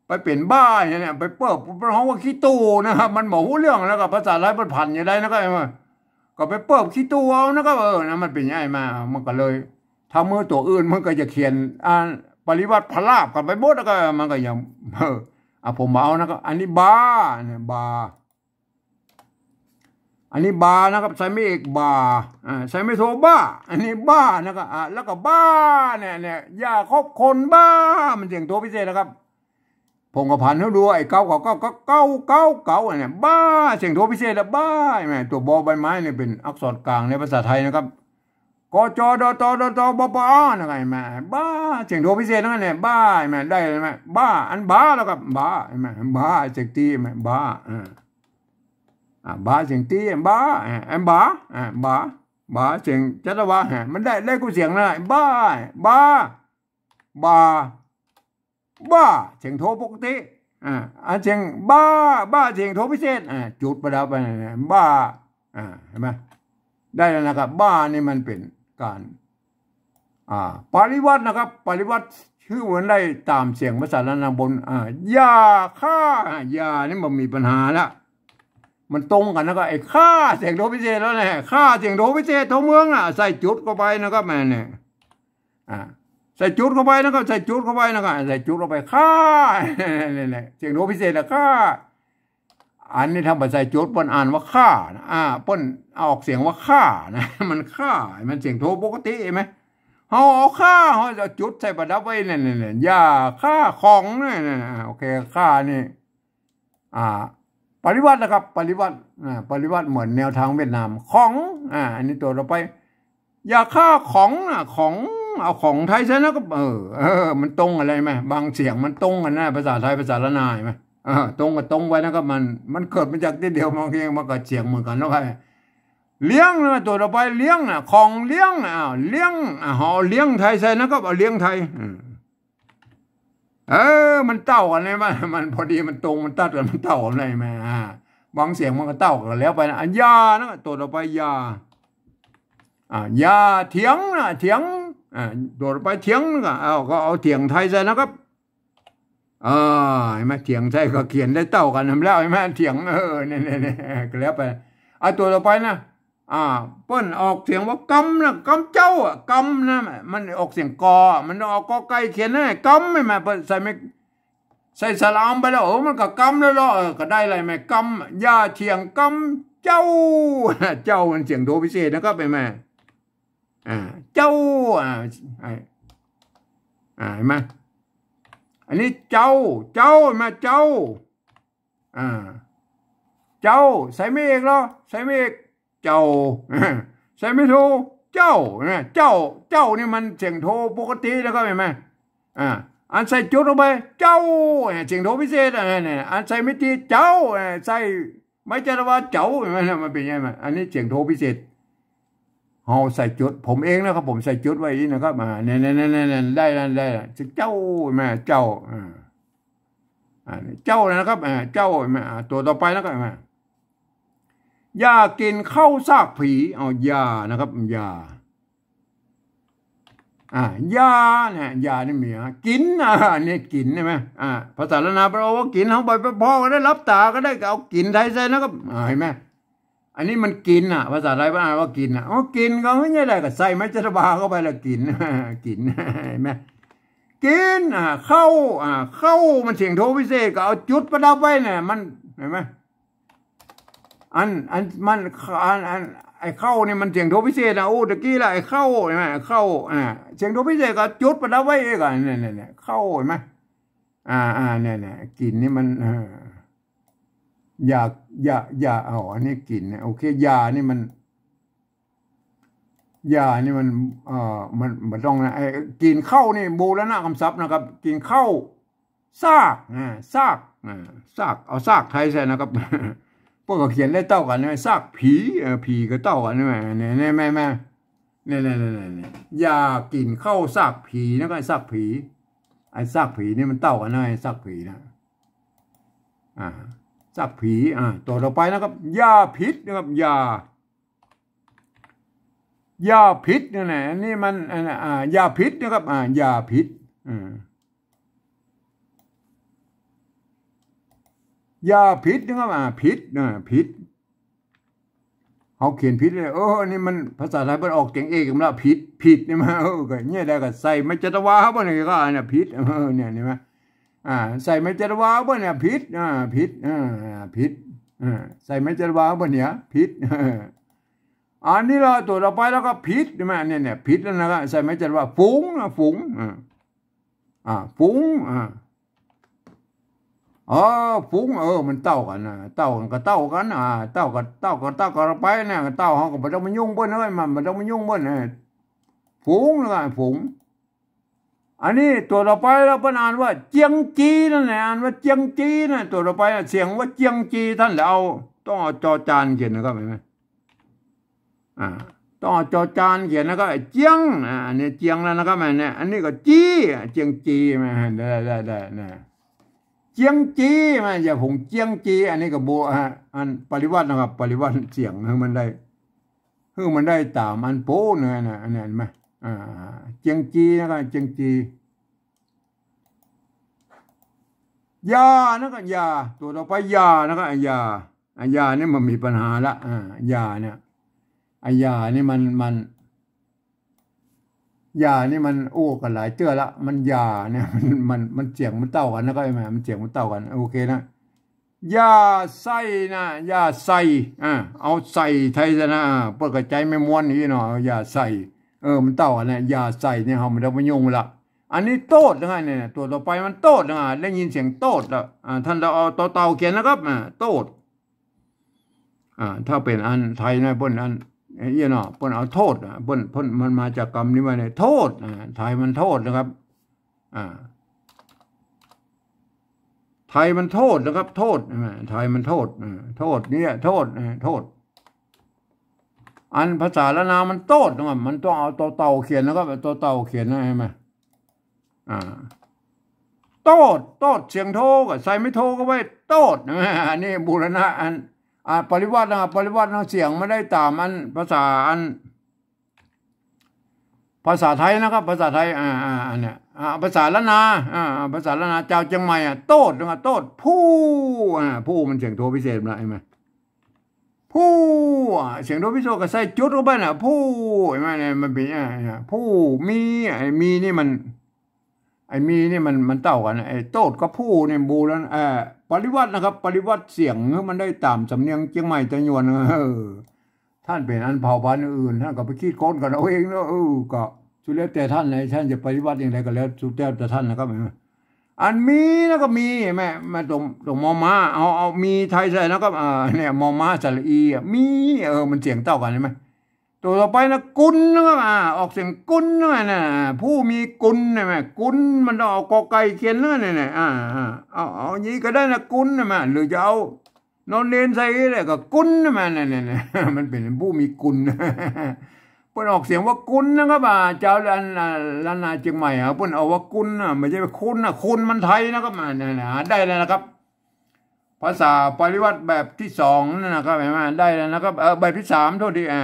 ไปเป๋นบ้าเนี่ย ไปเปิ้น เปิ้นฮ้องว่าขี้ตู้นะครับ มันบ่ฮู้เรื่องแล้วก็ภาษาไทยเปิ้นผันอย่างใดนะครับ ก็ไปเปิ้นขี้ตู้เอานะครับ เออ นะ มันเป๋นอย่างอี้มา มันก็เลย ถ้าเมื่อตั๋วอื่นมันก็จะเขียน อ่า ปริวัติพระราบกั๋นไปหมด แล้วก็มันก็ยัง เออ อ่ะ ผมเอานะครับ อันนี้บาเนี่ย บา อันนี้บานะครับ ใส่ไม้เอกบ่า อ่า ใส่ไม้โทบ้า อันนี้บ้านะครับ อ่า แล้วก็บ้าเนี่ย เนี่ย อย่าคบคนบ้า มันเสียงโทพิเศษนะครับ ผมก็ผันหื้อดู ไอ้เก๊า เก๊า เก๊า เก๊า เก๊า เก๊า เก๊า เนี่ย บ้า เสียงโทพิเศษแล้ว บ้า เห็นไหม ตั๋วบอใบไม้เนี่ยเป๋นอักษรกลางในภาษาไทยนะครับ ก จ ด ต ด ต บ ป อ นะ หันไหม บ้า เสียงโทพิเศษนะ หันไหม บ้า หันไหม ได้ หันไหม บ้า อันบ๋าแล้วก็บ๋า หันไหม บ๋า เสียงตี้ หันไหม บ๋า อ่า อ่า บ๋า เสียงตี้ บ๋า อ่า อันบ๋า อ่า บ๋า บ๋า เสียงจัตวา ฮะ มันได้ ได้กู้เสียงนะ บ้า บ้า บ่า บ้า เสียงโทปกติ อ่า อันเสียงบ้า บ้า เสียงโทพิเศษ อ่า จุดประดับไปนะ บ้า อ่า หันไหม ได้แล้วนะครับ บ้านี่มันเป๋นก๋าน อ่า ปริวรรตนะครับ ปริวรรตคือมันได้ต๋ามเสียงภาษาล้านนาบน อ่า อย่าฆ่า อ่า อย่านี่มันมีปัญหาละ มันตรงกั๋นนะ ก็ไอ้ฆ่า เสียงโทพิเศษแล้วแหละ ฆ่า เสียงโทพิเศษ โทเมืองน่ะ ใส่จุดเข้าไปนะครับ แม่เนี่ย อ่า ใส่จุดเข้าไปนะครับ ใส่จุดเข้าไปนะครับ ใส่จุดเข้าไป ฆ่า นี่แหละ เสียงโทพิเศษละ ฆ่า อันนี้ถ้าบ่ใส่จุด เปิ้นอ่านว่าฆ่านะ อ่า เปิ้นออกเสียงว่าฆ่านะ มันฆ่า มันเสียงโทปกติ หันไหม เฮาเอาฆ่า เฮาจะจุดใส่ประดับไว้ นั่นๆๆ อย่าฆ่าของ นั่นๆๆ อ่า โอเค ฆ่านี่ อ่า ปริวรรตนะครับ ปริวรรต อ่า ปริวรรตเหมือนแนวทางเวียดนาม ของ อ่า อันนี้ตั๋วต่อไป อย่าฆ่าของนะ ของ เอาของไทยใส่นะ ก็ เออ เออ มันตรงอะไรไหม บางเสียงมันตรงกั๋นนะ ภาษาไทย ภาษาล้านนา หันไหม เออ ตรงก็ตรงไว้นะ ก็มัน มันเกิดมาจากตี้เดียว บางทีมันก็เสียงเหมือนกั๋นเนาะ ครับ เลี้ยงนะ ตั๋วต่อไป เลี้ยงนะ ของเลี้ยงนะ อ้าว เลี้ยง อ่า เอาเลี้ยงไทยใส่นะ ก็เอาเลี้ยงไทย อืม เออ มันเต้ากั๋นเลย มัน มันพอดี มันตรง มันตัดกั๋น มันเต้ากั๋นเลย หันไหม อ่า บางเสียงมันก็เต้ากั๋นแล้วไปนะ อันอย่านะ ตั๋วต่อไป อย่า อ่า อย่าเถียงนะ เถียง อ่า ตั๋วต่อไป เถียงนะ เอา ก็เอาเถียงไทยใส่นะครับ อ่า หันไหม เถียงไทยก็เขียนได้เต้ากั๋น หันแล้ว หันไหม เถียง เออ เนี่ยๆๆ ก็แล้วไป อ่ะ ตั๋วต่อไปนะ อ่า เปิ้นออกเสียงว่ากำนะ กำเจ้าอะ กำนะ มันออกเสียงกอ มันต้องเอากอไก่เขียนนะ กำ หันไหม เปิ้นใส่ไม่ ใส่สระอำไปแล้ว เออ มันก็กำแล้วเนาะ เออ ก็ได้เลย หันไหม กำ อย่าเถียงกำเจ้า เจ้ามันเสียงโทพิเศษนะครับ หันไหม อ่า เจ้า อ่า ไอ้ อ่า หันไหม อันนี้เจ้า เจ้า หันไหม เจ้า อ่า เจ้า ใส่ไม่เอกเหรอ ใส่ไม่เอก เจ้า ใส่ไม่โท เจ้า นะ เจ้า เจ้านี่มันเสียงโทปกตินะครับ หันไหม อ่า อันใส่จุดลงไป เจ้า เนี่ย เสียงโทพิเศษ อ่ะ เนี่ย อันใส่ไม่ตี เจ้า อ่ะ ใส่ ไม้จัตวา เจ้า หันไหม มันเป๋นไง มัน อันนี้เสียงโทพิเศษ เฮาใส่จุด ผมเองนะครับ ผมใส่จุดไว้อี้นะครับ อ่า เนี่ยๆๆๆ ได้แล้ว ได้แล้ว เจ้า แม่เจ้า อ่า อ่า เจ้านะครับ อ่า เจ้า แม่ อ่า ตั๋วต่อไปนะครับ อ่า อย่ากิ๋นข้าวซากผี เอา อย่านะครับ อย่า อ่า อย่านะ อย่านี่มี อ่า กิ๋น อ่า เนี่ยกิ๋นใช่ไหม อ่า ภาษาล้านนาแปลว่ากิ๋น เฮาบ่ไปพ้อก็ได้ หลับต๋าก็ได้ ก็เอากิ๋นไทยใส่นะครับ อ่า หันไหม อันนี้มันกิ๋นน่ะ ภาษาไทยมันอ่านว่ากิ๋นน่ะ อ๋อ กิ๋นก็ไม่ใช่อะไร ก็ใส่ไม้จัตวาเข้าไปแล้วกิ๋น กิ๋น หันไหม กิ๋น อ่า ข้าว อ่า ข้าวมันเสียงโทพิเศษ ก็เอาจุดประดับไว้เนี่ย มัน หันไหม อัน อัน มัน อัน อัน ไอ้เข้านี่มันเสียงโทพิเศษนะ โอ้ ตะกี้ละ ไอ้เข้า หันไหม เข้า อ่า เสียงโทพิเศษก็จุดประดับไว้เองอ่ะ เนี่ยๆๆ เข้า หันไหม อ่า อ่า เนี่ยๆ กิ๋นนี่มัน เออ อย่า อย่า อย่า เอา อันนี้กิ๋นเนี่ย โอเค อย่านี่มัน อย่านี่มัน เอ่อ มัน มันต้องนะ ไอ้กิ๋นข้าวนี่บูรณะกำศัพท์นะครับ กิ๋นข้าว ซาก อ่า ซาก อ่า ซาก เอาซากไทยใส่นะครับ พวกก็เขียนได้เต้ากั๋นนะ ซากผี เออ ผีก็เต้ากั๋นนะ เนี่ย เนี่ย แม่ แม่ เนี่ย เนี่ย เนี่ย เนี่ย อย่ากิ๋นข้าวซากผีนะ ก็ไอ้ซากผี ไอ้ซากผีนี่มันเต้ากั๋นนะ ไอ้ซากผีนะ อ่า ซากผี อ่า ตั๋วต่อไปนะครับ อย่าผิดนะครับ อย่า อย่าผิดเนี่ยนะ อันนี้มัน อันน่ะ อ่า อย่าผิดนะครับ อ่า อย่าผิด อ่า อย่าผิดนะครับ อ่า ผิด อ่า ผิด เฮาเขียนผิดเลย เออ อันนี้มันภาษาไทยมันออกเสียงเอกมาละ ผิด ผิดนี่มา เออ ก็เนี่ยได้ก็ใส่ไม้จัตวาบ่เนี่ย ก็อันน่ะผิด เออ เนี่ย หันไหม อ่า ใส่ไม้จัตวาบ่เนี่ย ผิด อ่า ผิด อ่า ผิด อ่า ใส่ไม้จัตวาบ่เนี่ย ผิด อันนี้ละ ตั๋วต่อไปแล้วก็ผิด หันไหม เนี่ย เนี่ย ผิดแล้วนะครับ ใส่ไม้จัตวา ฝูงนะ ฝูง อ่า อ่า ฝูง อ่า เออ ฝูง เออ มันเต้ากั๋นนะ เต้ากั๋นก็เต้ากั๋น อ่า เต้าก็ เต้าก็ เต้าก็ไปนะ เต้าเฮาก็บ่ต้องมายุ่งเปิ้นเอ้ย มันบ่ต้องมายุ่งเปิ้นนะ ฝูงนะครับ ฝูง อันนี้ตั๋วต่อไปแล้วเปิ้นอ่านว่าเจียงจีนั่นแหละ อ่านว่าเจียงจีนะ ตั๋วต่อไปอะ เสียงว่าเจียงจี ต้านละเอา ต้องเอาจอจานเขียนนะครับ หันก่อ อ่า ต้องเอาจอจานเขียนนะครับ เจียง อ่า อันนี้เจียงแล้วนะครับ อันนี้ อันนี้ก็จี อ่ะ เจียงจี มา ได้ ได้ ได้ นะ เจียงจี มา อย่าผงเจียงจี อันนี้ก็บ่ ฮะ อันปริวรรตนะครับ ปริวรรตเสียงหื้อมันได้ หื้อมันได้ต๋ามอันโป๊ะเนี่ยนะ อันนี้หันก่อ อ่า เจียงจีนะครับ เจียงจี ยานะครับ ยา ตั๋วต่อไป ยานะครับ ยา อ่ะ ยานี่มันมีปัญหาละ อ่า ยาเนี่ย อ่ะ ยานี่มัน มัน ยานี่มัน โอ้ ก็หลายเตื้อละ มันยาเนี่ย มัน มัน มันเสียงมันเต้ากั๋นนะครับ หันก่อ มันเสียงมันเต้ากั๋น โอเคนะ ยาใส่นะ ยาใส่ อ่า เอาใส่ไทยซะนะ อ่า เปิ้นก็ใจ๊ไม่ม่วนอี้เนาะ เอายาใส่ เออ มันเต้ากั๋นนะ ยาใส่เนี่ย เฮาบ่ต้องไปยุ่งละ อันนี้โต้ษนะ เนี่ย ตั๋วต่อไปมันโต้ษนะ ได้ยินเสียงโต้ษแล้ว อ่า ต้านละเอาตอเต่าเขียนนะครับ อ่า โต้ษ อ่า ถ้าเป๋นอันไทยนะ เปิ้นอัน เอี้ยเนาะ เปิ้นเอาโทษนะ เปิ้น เปิ้น มันมาจากกำนี้มาเนี่ย โทษ อ่า ไทยมันโทษนะครับ อ่า ไทยมันโทษนะครับ โทษ อ่า ไทยมันโทษ อ่า โทษเนี่ย โทษ อ่า โทษ อันภาษาล้านนามันโต้ษนะครับ มันต้องเอาตอเต่าเขียนนะครับ ตอเต่าเขียนนะ หันก่อ อ่า โต้ษ โต้ษ เสียงโทก็ใส่ไม้โทเข้าไป โต้ษ อันนี้บูรณะ อัน อ่า ปริวรรตนะ ปริวรรตนะ เสียงมันได้ต๋ามอันภาษาอัน ภาษาไทยนะครับ ภาษาไทย อ่า อ่า อันเนี้ย อ่า ภาษาล้านนา อ่า อ่า ภาษาล้านนา จาวเจียงใหม่อะ โต้ษ นะครับ โต้ษ ผู้ อ่า ผู้มันเสียงโทพิเศษนะ หันก่อ ผู้ อ่ะ เสียงโทพิเศษก็ใส่จุดเข้าไปนะ ผู้ หันก่อ เนี่ย มันเป๋น อ่า อ่า ผู้มี ไอ้มีนี่มัน ไอ้มีนี่มัน มันเต้ากั๋นนะ ไอ้โต้ษกับผู้นี่บูรณะ เอ่อ ปริวรรตนะครับ ปริวรรตเสียงหื้อมันได้ต๋ามสำเนียงเจียงใหม่ไตยวน เออ ต้านเป๋นอันเผ่าพันธุ์อื่น ต้านก็ไปคิดค้นกั๋นเอาเองเนาะ เออ ก็สุดแล้วแต่ต้านเลย ต้านจะปริวรรตอย่างใดก็แล้ว สุดแล้วแต่ต้านนะครับ อันมีนะก็มี แม่ แม่ ตั๋ว ตั๋วมอม้า เอา เอามีไทยใส่นะครับ อ่า เนี่ย มอม้าสระอีอะ มี เออ มันเสียงเต้ากั๋นหันก่อ ตั๋วต่อไปนะ กุลนะครับ อ่า ออกเสียงกุลนะ นะ ผู้มีกุลนะ แม่ กุลมันต้องเอากอไก่เขียนนะ เนี่ย เนี่ย อ่า อ่า เอา เอาอย่างนี้ก็ได้นะ กุลนะ แม่ หรือจะเอา นอนเณรใส่ก็ได้ ก็กุลนะ แม่ เนี่ย เนี่ย เนี่ย มันเป๋นผู้มีกุล เปิ้นออกเสียงว่ากุลนะครับ อ่า จาวล้าน อ่า ล้านนาเจียงใหม่อะ เปิ้นเอาว่ากุลนะ บ่ใจ้ว่าคุณนะ คุณมันไทยนะครับ อ่า เนี่ย เนี่ย ได้แล้วนะครับ ภาษาปริวรรตแบบตี้สองนั่นนะครับ หันก่อ ได้แล้วนะครับ เอ่อ แบบตี้สาม โทษที อ่า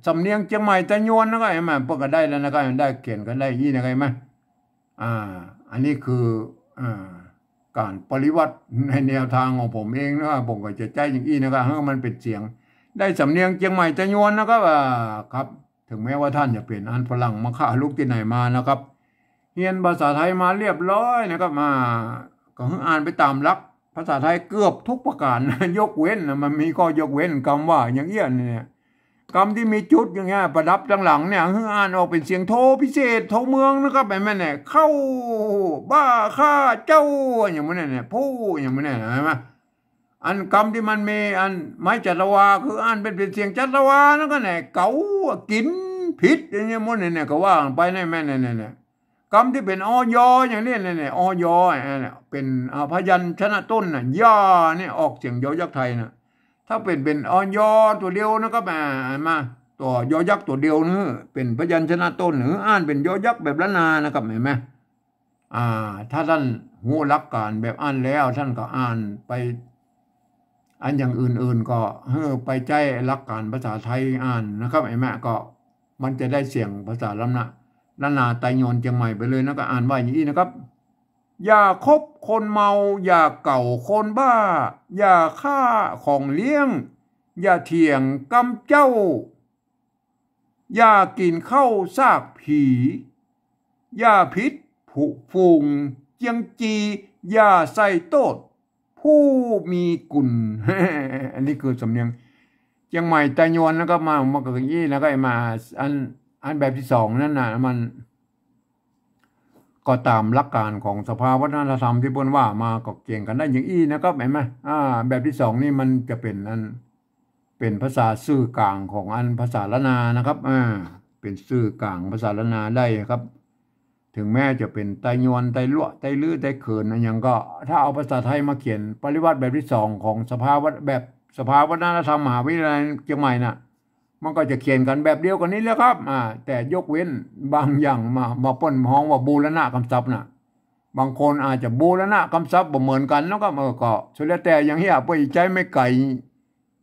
สำเนียงเจียงใหม่ไตยวนนะครับ หันก่อ เปิ้นก็ได้แล้วนะครับ ได้เขียนกั๋นได้อี้นะครับ หันก่อ อ่า อันนี้คือ อ่า ก๋านปริวรรตในแนวตางของผมเองนะครับ ผมก็จะใจ๊อย่างอี้นะครับ หื้อมันเป๋นเสียง ได้สำเนียงเจียงใหม่ไตยวนนะครับ อ่า ครับ เถิงแม้ว่าต้านจะเป๋นอันฝรั่งมาฆ่าลูกตี้ไหนมานะครับ เฮียนภาษาไทยมาเรียบร้อยนะครับ มา ก็หื้ออ่านไปต๋ามหลักภาษาไทยเกือบทุกประก๋าน ยกเว้นนะ มันมีข้อยกเว้นกำว่าอย่างเอี้ยเนี่ย กำตี้มีจุดอย่างเงี้ย ประดับตางหลังเนี่ย หื้ออ่านออกเป๋นเสียงโทพิเศษ โทเมืองนะครับ หันก่อ เนี่ย เข้า บ้า ฆ่า เจ้า อย่างหมู่เนี่ย เนี่ย ผู้ อย่างหมู่เนี่ย หันก่อ อันกำตี้มันมีอันไม้จัตวา คืออ่านเป๋น เป๋นเสียงจัตวา นั่นก็เนี่ย เก๋า กิ๋น ผิด อย่างเงี้ยหมู่เนี่ย เนี่ย ก็ว่าไปในแม่นเนี่ย เนี่ย กำตี้เป๋น อย อย่างนี้เนี่ย เนี่ย อย เนี่ย เป๋น อ่า พยัญชนะต้นน่ะ ยา เนี่ย ออกเสียงยอยักษ์ไทยน่ะ ถ้าเป๋น เป๋น อย ตั๋วเดียวนะครับ อ่า มา ตั๋ว ยอยักษ์ตั๋วเดียวนี่ เป๋นพยัญชนะต้น หื้ออ่านเป๋นยอยักษ์แบบล้านนานะครับ หันก่อ อ่า ถ้าต้านฮู้หลักก๋านแบบอั้นแล้ว ต้านก็อ่านไป อันอย่างอื่นๆ ก็หื้อไปใจ๊หลักก๋านภาษาไทยอ่านนะครับ หันก่อ ก็มันจะได้เสียงภาษาล้านนา ล้านนาไตยวนเจียงใหม่ไปเลยนะ ก็อ่านว่าอย่างอี้นะครับ อย่าคบคนเมา อย่าเก๋าคนบ้า อย่าฆ่าของเลี้ยง อย่าเถียงกำเจ้า อย่ากิ๋นข้าวซากผี อย่าผิดผู้ฝูง เจียงจี อย่าใส่โต้ษ ผู้มีกุล อันนี้คือสำเนียงเจียงใหม่ไตยวนนะครับ มา มาก็อย่างอี้นะครับ มา อัน อันแบบตี้สองนั่นน่ะ มัน ก็ต๋ามหลักก๋านของสภาวัฒนธรรมตี้เปิ้นว่ามา ก็เกี่ยงกั๋นได้อย่างอี้นะครับ หันก่อ อ่า แบบตี้สองนี่มันจะเป๋นอัน เป๋นภาษาสื่อกลางของอันภาษาล้านนานะครับ อ่า เป๋นสื่อกลางภาษาล้านนาได้ครับ เถิงแม้จะเป๋นไตยวน ไตลัวะ ไตลื้อ ไตเขินอะหยังก็ ถ้าเอาภาษาไทยมาเขียนปริวรรตแบบตี้สองของสภาวะ แบบสภาวัฒนธรรมมหาวิทยาลัยเจียงใหม่น่ะ มันก็จะเขียนกั๋นแบบเดียวกั๋นนี่แหละครับ อ่า แต่ยกเว้นบางอย่างมา มาเปิ้นฮ้องว่าบูรณะกำศัพท์น่ะ บางคนอาจจะบูรณะกำศัพท์บ่เหมือนกั๋นเนาะครับ เออ ก็สุดแล้วแต่ อย่างเฮียเปิ้นใจ๊ไม้ไก๋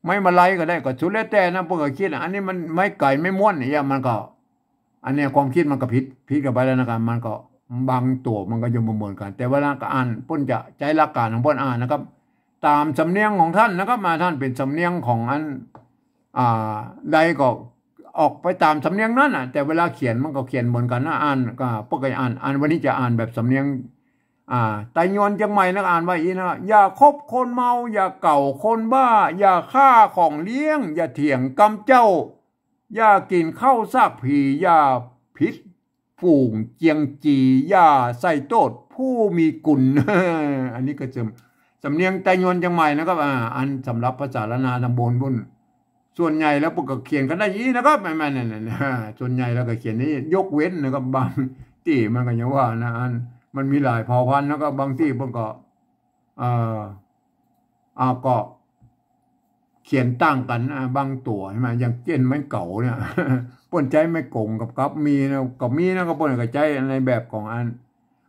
ไม้มะไลก็ได้ ก็สุดแล้วแต่นะ เปิ้นก็กึ๊ด อันนี้มันไม้ไก๋ ไม้ม้วนเนี่ย มันก็ อันเนี้ยความกึ๊ดมันก็ผิด ผิดกั๋นไปแล้วนะครับ มันก็บางตั๋วมันก็ยังบ่เหมือนกั๋น แต่เวลาก็อ่าน เปิ้นจะใจ๊หลักก๋านของเปิ้นอ่านนะครับ ต๋ามสำเนียงของท่านนะครับ มา ท่านเป๋นสำเนียงของอัน อ่า ใดก็ออกไปต๋ามสำเนียงนั้นน่ะ แต่เวลาเขียนมันก็เขียนเหมือนกั๋นนะ อ่านก็ เปิ้นก็อ่าน อ่าน วันนี้จะอ่านแบบสำเนียง อ่า ไตยวนเจียงใหม่นะ อ่านว่าอี้นะ อย่าคบคนเมา อย่าเก่าคนบ้า อย่าฆ่าของเลี้ยง อย่าเถียงกำเจ้า อย่ากิ๋นข้าวซากผี อย่าผิดฝูงเจียงจี อย่าใส่โต้ษผู้มีกุณ อันนี้ก็จะสำเนียงไตยวนเจียงใหม่นะครับ อ่า อันสำหรับภาษาล้านนาต๋ำบลปุ้น ส่วนใหญ่แล้วเปิ้นก็เขียนกั๋นได้อี้นะครับ แม่นๆ นั่นๆ อ่า ส่วนใหญ่แล้วก็เขียนอี้ ยกเว้นนะครับ บางตี้มันก็ยังว่านะ อัน มันมีหลายเผ่าพันธุ์นะครับ บางตี้เปิ้นก็ เอ่อ อ่า ก็เขียนต่างกั๋น อ่า บางตั๋วใช่ไหม อย่างเจ้นไม้เก๋าเนี่ย เปิ้นใจ๊ไม้ก๋งกับกับ มีนะ ก็มีนะ ก็เปิ้นก็ใจ๊ในแบบของอัน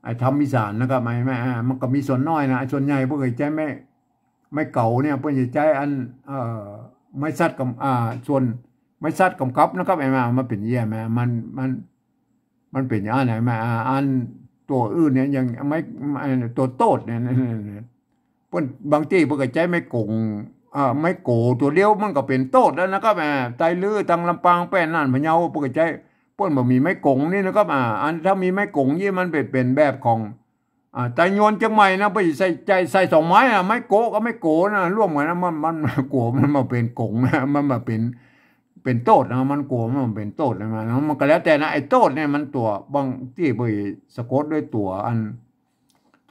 ไอ้ธรรมอีสานนะครับ ไอ้ ไม้ อ่า มันก็มีส่วนน้อยนะ ไอ้ส่วนใหญ่เปิ้นก็ใจ๊ไม้ ไม้เก๋าเนี่ย เปิ้นจะใจ๊อัน เอ่อ ไม้สัตว์กับ อ่า ส่วนไม้สัตว์กับกับนะครับ ไอ้มา มันเป๋นเยี่ยม มัน มัน มันเป๋นอย่างนั้นนะ ไอ้มา อ่า อันตั๋วอื่นเนี่ย อย่างไม้ ไอ้ตั๋วโต้ษเนี่ย เปิ้น บางตี้เปิ้นก็ใจ๊ไม้ก๋ง อ่า ไม้โก๋ตั๋วเดียวมันก็เป๋นโต้ษแล้วนะครับ อ่า ไตลื้อ ตังลำปาง แป้ น่าน พะเยา เปิ้นก็ใจ๊ เปิ้นบ่มีไม้ก๋งนี่นะครับ อ่า อันถ้ามีไม้ก๋งนี่มันเป๋น เป๋นแบบของ อ่า ไตยวนเจียงใหม่นะ ไปใส่ ใส่ ใส่สองไม้อะ ไม้โก๋กับไม้โก๋นะ ร่วมกั๋นนะ มัน มัน กั๋วมันมาเป๋นก๋งนะ มันมาเป๋น เป๋นโต้ษนะ มันกั๋วมันมาเป๋นโต้ษนะ มัน มันก็แล้วแต่นะ ไอ้โต้ษเนี่ยมันตั๋ว บางตี้ไปสะกดด้วยตั๋วอัน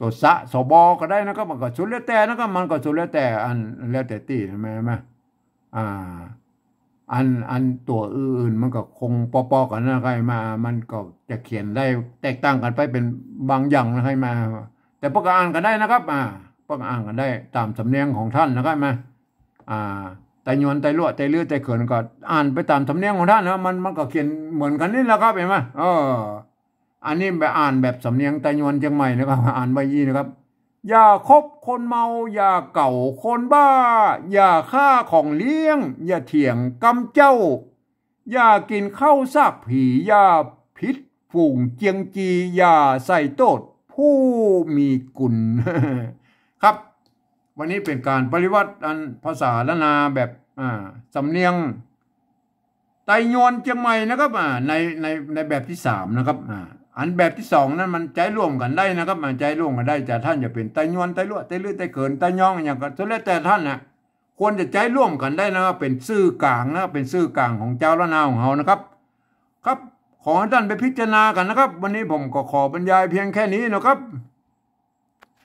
ตั๋วสะ สบ ก็ได้นะครับ มันก็สุดแล้วแต่นะครับ มันก็สุดแล้วแต่อัน แล้วแต่ตี้นะ แม่นไหม อ่า อัน อันตั๋วอื่นๆ มันก็คงปอๆ กั๋นนะครับ มา มันก็จะเขียนได้แตกต่างกั๋นไปเป๋นบางอย่างนะครับ มา แต่เปิ้นก็อ่านกั๋นได้นะครับ อ่า เปิ้นก็อ่านกั๋นได้ต๋ามสำเนียงของท่านนะครับ มา อ่า ไตยวน ไตลัวะ ไตลื้อ ไตเขิน ก็อ่านไปต๋ามสำเนียงของท่านนะ มัน มันก็เขียนเหมือนกั๋นนี่แหละครับ เห็นไหม เออ อันนี้ไปอ่านแบบสำเนียงไตยวนเจียงใหม่นะครับ อ่านว่าอี้นะครับ อย่าคบคนเมา อย่าเก่าคนบ้า อย่าฆ่าของเลี้ยง อย่าเถียงกำเจ้า อย่ากิ๋นข้าวซากผี อย่าผิดฝูงเจียงจี อย่าใส่โต้ษผู้มีกุณ ครับ วันนี้เป๋นก๋านปริวรรตอันภาษาล้านนาแบบ อ่า สำเนียงไตยวนเจียงใหม่นะครับ อ่า ใน ใน ในแบบตี้สามนะครับ อ่า อันแบบตี้สองนั้นมันใจ๊ร่วมกั๋นได้นะครับ อ่า ใจ๊ร่วมกั๋นได้ แต่ท่านจะเป๋นไตยวน ไตลัวะ ไตลื้อ ไตเขิน ไตยอง อะหยังก็สุดแล้วแต่ท่านนะ ควรจะใจ๊ร่วมกั๋นได้นะครับ เป๋นสื่อกลางนะครับ เป๋นสื่อกลางของจาวล้านนาของเฮานะครับ ครับ ขอให้ท่านไปพิจารณากั๋นนะครับ วันนี้ผมก็ขอบรรยายเพียงแค่นี้นะครับ